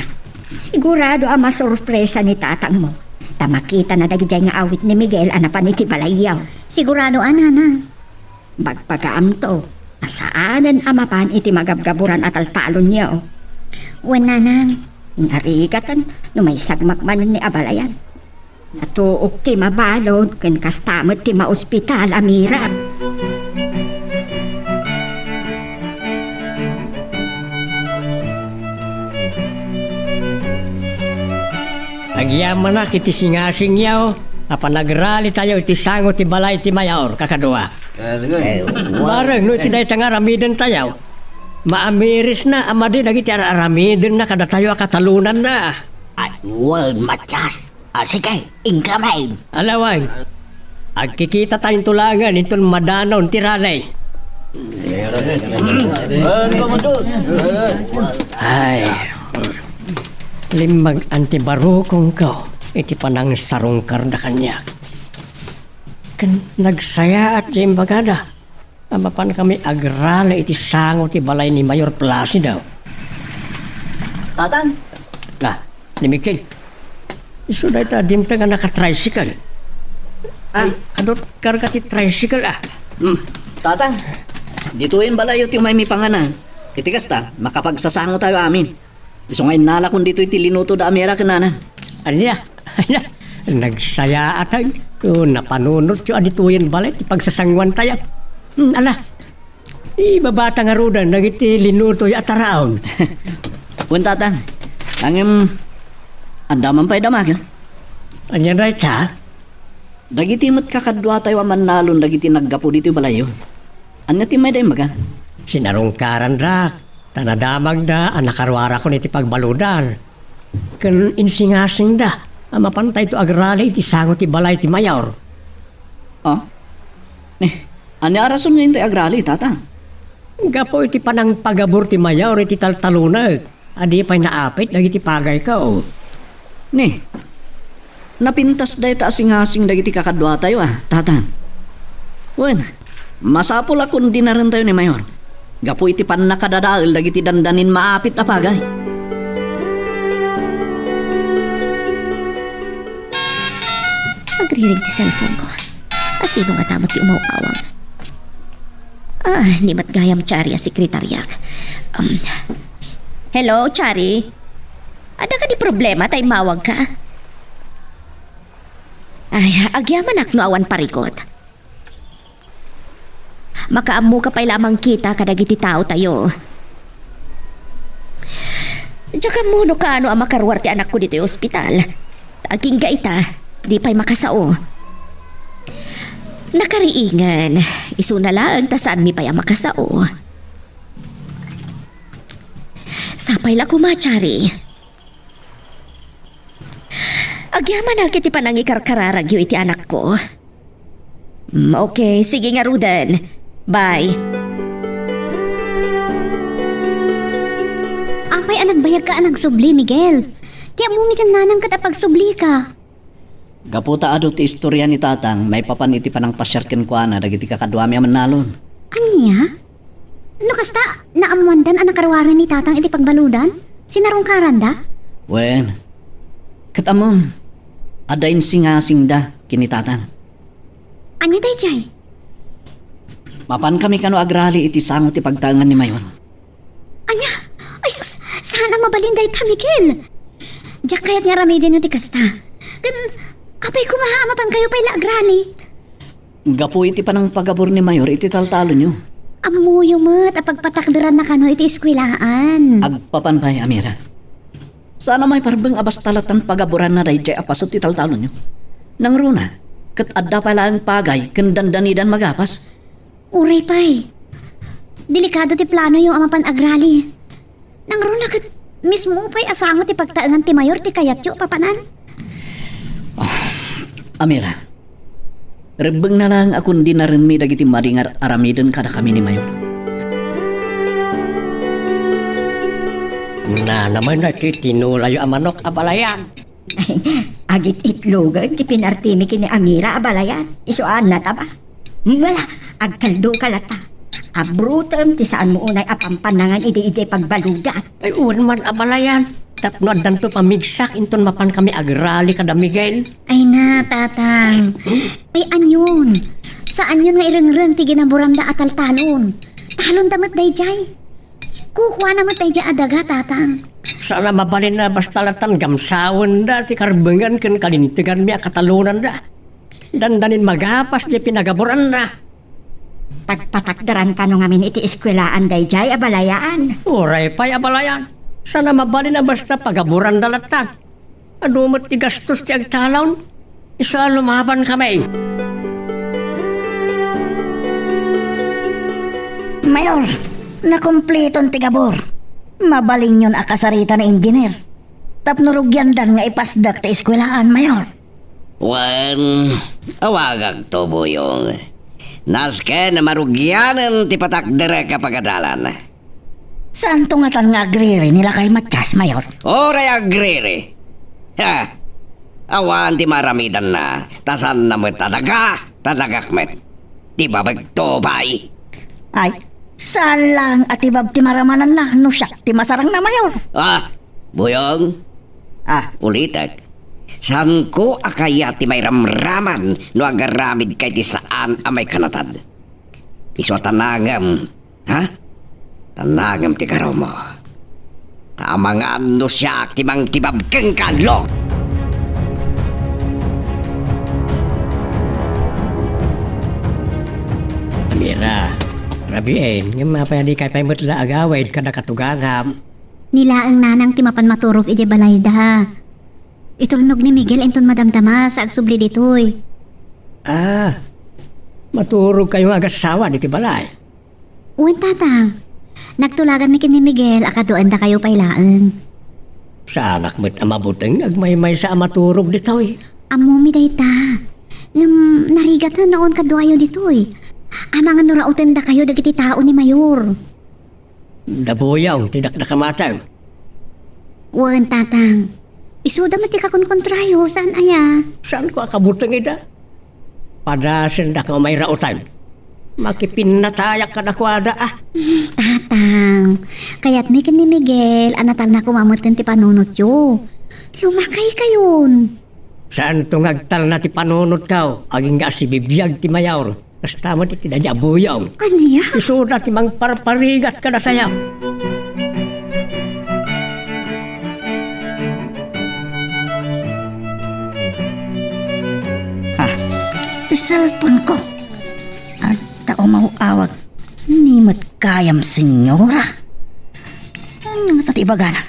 Sigurado a masurpresa ni tatangmo. Ta makitana dagdiay nga awit ni Miguel a napan iti balayyo. Sigurado a, Nanang. Bagbagaamto a saanen a mapan iti magabgaburan a taltalonyo. Wen, Nanang. Narigaten no maisagmak manen ni abalayan. Natuok ti mabalud ken kasta met ti maospital, Amira. Agyamanak iti singasingyo a panagralitayo iti sango ti balay ti mayor, kakadua. Eh, wa- Bareng no iti dayta nga aramidentayo, maamirisna a madi dagiti ar-aramidenna kadatayo a katalonanna. Ay, wen, Matias. Ah, sige, inkami. Ala wen. Agkikitatayo tolangen inton madanon ti rally. Ay, limmag-an ti barukongko iti panangsarungkarda kaniak. Ken nagsayaat ti imbagada a mapan kami agrali iti sango ti balay ni Mayor Placido. Tatang! Na, ni Mikel. Isu dayta dimteng a naka-tricycle. Ah. Ay, adut karga ti tricycle, ah. Hmm. Tatang, ditoyen balayyo ti umay mi panganan. Iti kasta, makapagsasango tayo amin. Isu nga innalakon ditoy ti linuto da Amira ken nana. Ania? Ania? Nagsayaatan. O, napanunotyo a ditoyen balay ti pagsasanguan tayo. Hmm, ala. Ibabata ngaruden dagiti linuto a taraon. Wen, Tatang. Ngem, adda man pay damagen. Ania dayta? Dagiti met kakaduatayo a mannalon dagiti naggapu ditoy balayyo. Ania ti mayda imbaga? Sinarungkarandak, ta nadamagda a nakaruarakon iti pagbaludan. Ken insingasingda a mapantayto agrali iti sango ti balay ti mayor. Ah? Eh, ania a rason nga intay agrali, Tatang? Gapu iti panangpagabur ti mayor iti taltalonek. A di pay naapit dagiti pagayko. Ni, napintas dayta a singasing dagiti kakaduatayo, a, Tatang. Wen, masapul a kundinarentayo ni Mayor gapu iti pannakadadael dagiti dandanin maapit a pagay. Agriring ti cellphone ko. Asino ngata met ti umaw-awag? Ah, ni met gayam Chari a sekretariak. Um, hello, Chari? Adda kadi problema ta immawagka? Ay, agyamanak no awan parikut. Makaammoka pay la a mangkita kadagiti taotayo. Diak ammo no kaano a makaruar ti anakko ditoy ospital. Agingga ita, di pay makasao. Nakariingen, isuna laeng ta saanmi pay a makasao. Sapay la koma, Chari. Agyamanak iti panangikarkararagyo iti anakko. Mm, okay, sige ngaruden. Bye. Apay a nagbayagka a nagsubli, Miguel? Ti ammomi ken nanang ket apagsublika. Gapu ta adu ti istorya ni Tatang maipapan iti panangpasiar kenkuana dagiti kakaduami a mannalon. Ania? No kasta, naammoandan a nakaruaren ni Tatang iti pagbaludan? Sinarungkaranda? Wen, ket ammom, adda insingasingda ken ni Tatang. Ania daydiay? Mapankami kano agrali iti sango ti pagtaengan ni Mayor. Ania? Ay sus, saan a mabalin dayta, Miguel. Diak kayat nga aramidenyo ti kasta. Ken, apay koma a mapankayo pay la agrali? Gapu iti panangpagabur ni Mayor iti taltalonyo. Ammoyo met a pagpatakderanna kano iti eskwelaan. Agpapan pay, Amira. Saan a maiparbeng a basta lattan pagaburanna daydiay a paset ti taltalonyo. Nangruna, ket adda pay laeng pagay ken dandanidan magapas. Uray pay. Delikado ti planoyo a mapan agrali. Nangruna ket mismo pay a sango ti pagtaengan ti mayor ti kayatyo a papanan. Ah, Amira, rebbengna laeng a kundinarenmi dagiti madi nga ar-aramiden kadakami ni mayor. Nanaman ti tinulayo a manok a balayan. Agit-itlogen ti pinartimi ken ni Amira a balayan. Isu a annata ba? Wala, agkaldoka latta. Abrutem ti saanmo unay a pampannangan idi idiay pagbaludan. Ay, wen man a balayan. Tapno addanto pamigsak inton mapankami agrali kada Miguel. Ay na, Tatang. Ay, anyon? Saanyon nga irengreng ti ginaburanda a taltalon? Talonda met daydiay. Kukuana met daydiay a daga, Tatang. Saan a mabalin a basta lattan gamsawenda ti karbengan ken kalinteganmi a katalonanda. Dandanin magapas diay pinagaburanna. Pagpatakderan kano ngamin iti eskuelaan daydiay a balayan. Uray pay a balayan. Saan a mabalin a basta pagaburanda lattan. Adu met ti gastos ti agtalon. Isu a lumabankami. Mayor, nakumpleton ti gabur. Mabalinyon a kasarita ni Engineer. Tapno rugiandan nga ipasdek ti eskuelaan, Mayor. Wen, awagakto, Buyong. Nasken a marugianen ti patakderek a pagadalan. Saanto ngatan nga agriri ni Lakay Matias, Mayor? Uray agriri. Ha! Awan ti maaramidanna, ta saanna met a daga. Talagak met. Tibabagto, bay. Ay, saan lang a tibab ti maramananna no siak ti masarangna, Mayor. Ah, Buyong? Ah. Ulitek. Saanko a kayat ti mairamraman no agaramidka iti saan a maikanatad. Isu a tanangem, ha? Tanangem ti garumo. Ta amangan no siak ti mangtibab kenka, Lok! Amira, rabiin, ngem apay a dikay pay met la agawid kada katugangam? Ni laeng nanang ti mapan maturog idiay balayda. Itulnog ni Miguel inton madamdama sa agsubli ditoy. Ah, maturogkayo nga agassawa ditoy balay? Wen, Tatang. Nagtulaganmi ken ni Miguel a kaduaendakayo pay laeng. Saanak met a mabuteng agmaymaysa a maturog ditoy. Ammomi dayta. Ngem narigat a naon kaduayo ditoy. Amangan no rautendakayo dagiti tao ni Mayor. Da Buyong ti dakdakamatem. Wen, Tatang. Isuda met ti kakonkontrayo, saan aya? Saanko a kabuteng ida? Padasendak nga umayraotan. Makipinnatayak kadakuada, ah. Tatang, kayatmi ken ni Miguel a natalna koma metten ti panunotyo. Lumakaykayon. Saanto nga agtalna ti panunotkaw, agingga a sibibiag ti Mayor. Kasta met iti daydi a Buyong. Ania? Isuda ti mangparparigat kadatayo. Ah, ti cellphone ko. Adda umaw-awag. Ni met gayam, senyora. Ania ngata ti ibagana?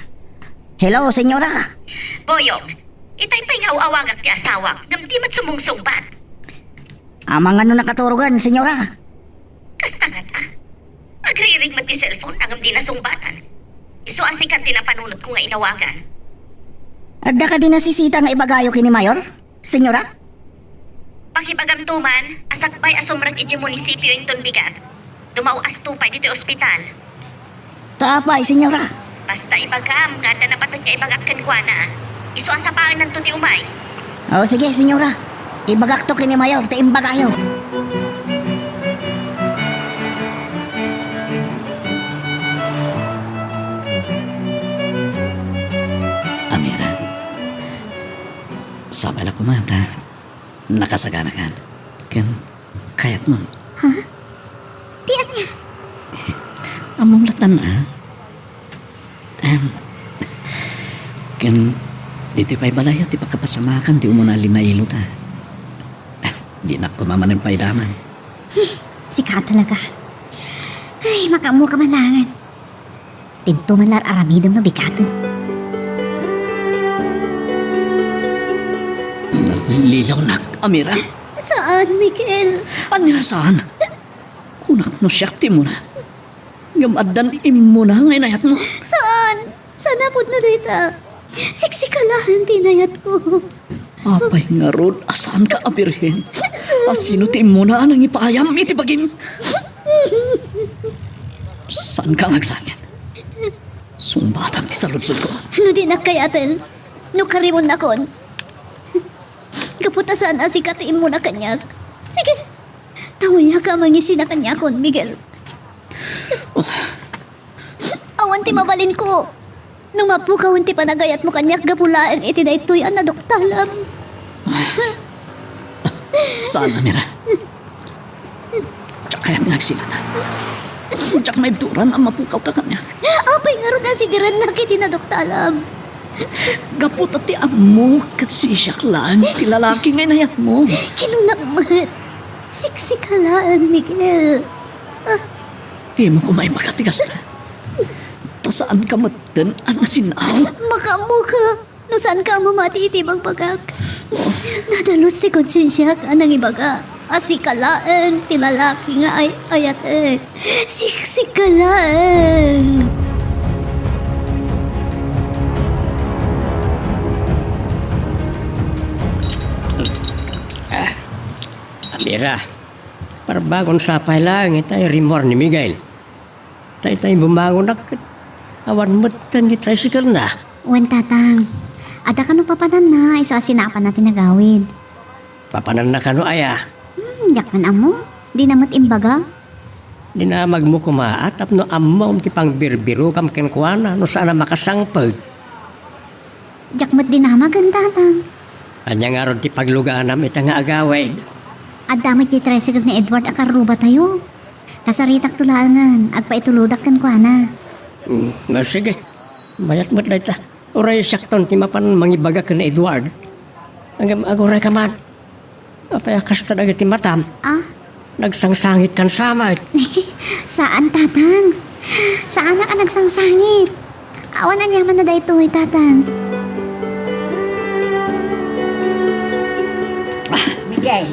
Hello, senyora. Buyong, itay pay nga aw-awagak ti asawak, ngem di met sumungsungbat. Amangan no nakaturogen, senyora? Kasta ngata. Agririg met ti cellphone, ngem di nasungbatan. Isu a sikan ti napanunotko nga inawagan. Adda kadi nasisita nga ibagayo ken ni Mayor, senyora? Pakibagamto man a sakbay a sumrek idiay munisipio inton bigat. Dumaw-asto pay ditoy ospital. Ta apay, senyora? Basta ibagam nga adda napateg nga ibagak kenkuana. Isu a sapaennanto ti umay. O, sige, senyora. Ibagakto ken ni Mayor ti imbagayo. Amira, sapay la koma ta nakasaganakan. Ken kayatmo. Ha? Ti ania? Ammom latta, a? Em, ken ditoy pay balayyo ti pakapasamakan ti umuna a linailota. Dinak koma manen paidaman. Sika talaga. Ay, makaammoka man laengen. Dinto man la ar-aramidem no bigaten. Nalilawnak, Amira. Saan, Miguel? Ania saan? Kunak no siak ti immuna. Ngem addan immuna nga inayatmo. Saan? Saan a pudno dayta? Siksika laeng ti inayatko. Apay ngarud a saanka a birhen? A sino ti immuna a nangipaayam iti bagim? Saanka nga agsangit? Sungbatam ti saludsodko. No dinak kayaten, no karimonnakon. Gapu ta saan a sika ti immuna kaniak. Sige, tawayaka a mangisina kaniakon, Miguel. Awan ti mabalinko. No mapukawen ti panagayatmo kaniak gapu laeng iti daytoy a naduktalam. Saan, Amira. Diak kayat nga agsinata. Diak maibturan a mapukawka kaniak. Apay ngarud a sidirennak iti naduktalam? Gapu ta ti ammok ket sisiak laeng ti lalaki nga inayatmo. Kinunak met. Siksika laeng, Miguel. Ah. Dimo koma ibaga ti kasta. Ta saanka metten a nasin-aw. Makaammoka. No saanka a mamati iti ibagbagak. Nadalus ti konsensiak a nangibaga a sika laeng ti lalaki nga ay-ayatek. Siksika laeng. Ah, Amira, parbangon sapay laeng itay rimmuar ni Miguel. Tay, tay, bumangonak ket awan metten ti tricycle-na. Wen, Tatang. Adda kano papananna, isu a sinapanna ti nagawid. Papananna kano aya? Hmm, Diak man ammo. Dina met imbaga. Dinamagmo koma a tapno ammom ti pangbirbirokam kenkuana no saan a makasangpet. Diak met dinamagen, Tatang. Ania ngarud ti pagluganam ita nga agawid? Adda met ti tricycle ni Edward a karrubatayo. Kasaritakto laengen, agpaitulodak kenkuana. Mm, ah, sige. Mayat met dayta. Uray siakton ti mapan mangibaga ken ni Edward. Ngem agurayka man. Apay a kasta dagiti matam? Ah? Nagsangsangitkan sa met. Saan, Tatang. Saanak a nagsangsangit. Awan aniamanna daytoy, Tatang. Miguel,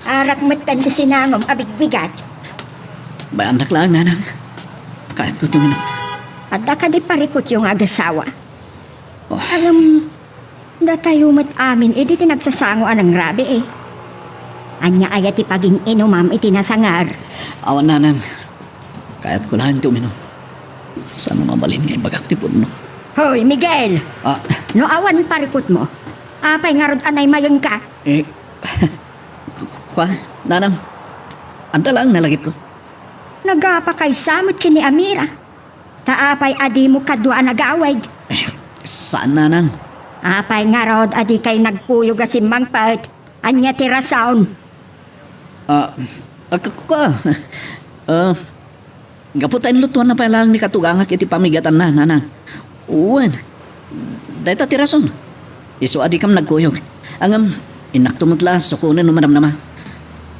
arak met ti sinangom a bigbigat. Bayanak laeng, Nanang. Kayatko ti uminom. Adda kadi parikutyo nga agasawa? Oh. Ngem, datayo met amin idi ti nagsasango a nangrabii. Ania aya ti pagin-inumam iti nasangar? Awan, Nanang. Kayatko laeng ti uminom. Saan a mabalin nga ibagak ti pudno. Hoy, Miguel! Ah. No awan parikutmo, apay ngarud a naimayengka? Eh, ku-, ku-, kua, Nanang. Adda laeng nalagipko. Nagapakaysa met ken ni Amira. Ta apay a dimo kadua a nagawid? Eh, saan, Nanang. Apay ngarud a dikay nagkuyog a simmangpet? Ania ti rason? Ah, ah, ku-, ku-, kua. Ah, gapu ta inlutoanna pay laeng ni katugangak iti pamigatanna, Nanang. Wen, dayta ti rason. Isu a dikam nagkuyog. Ngem, innakto met la a sukonen no madamdama.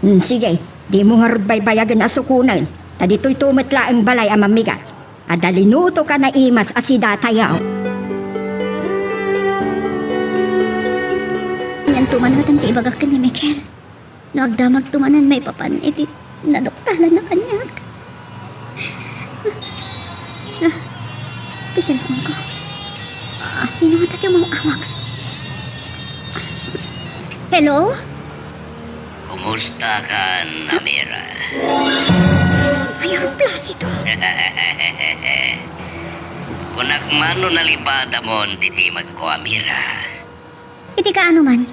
Hmm, sige, dimo ngarud baybayagen a sukonen. Ta ditoyto met laeng balay a mammigat. Adda linutoka naimas a sidatayo. Anianto man laeng ti ibagak ken ni Miguel? No agdamagto manen maipapan iti naduktalan a kaniak. Ah, ti cellphone ko. Ah, sino nga ti umawag? Hello? Kumusta ka, Amira? Ay, ang Placido. Kunak man no nalipatamon ti timagko, Amira. Iti kaano man,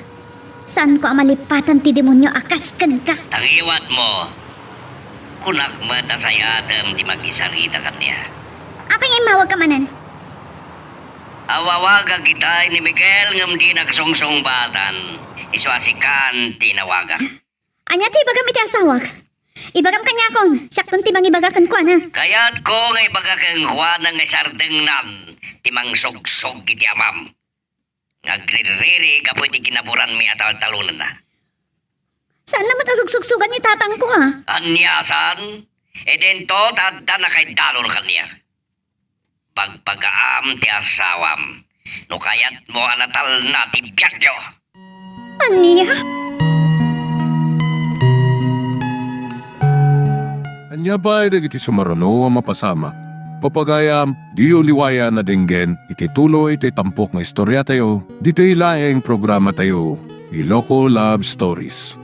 saanko a malipatan ti demonio a kas kenka. Tangiwatmo, kunak met a sayatem ti makisarita kaniak. Apay nga immawagka manen? Awawagak itay ni Miguel ngem dinak sungsungbatan. Isu a sikan ti inawagak. Ania ti ibagam iti asawak? Ibagam kaniakon, siakton ti mangibaga kenkuana. Kayatko nga ibaga kenkuana nga isardengnan ti mangsugsog iti amam. Nga agrirriri gapu iti kinaburanmi a taltalonenna. Saan na met a sugsugsugan ni tatangko, a? Ania saan? Idinto ta adda nakaidalon kaniak. Pagpagaam ti asawam no kayatmo a natalna ti biagyo. Ania? Ania pay dagiti sumaruno a mapasamak? Pagayam, diyo liwayan a denggen iti tuloy ti tampok nga istoriatayo, ditoy laeng programatayo, Iloko Love Stories.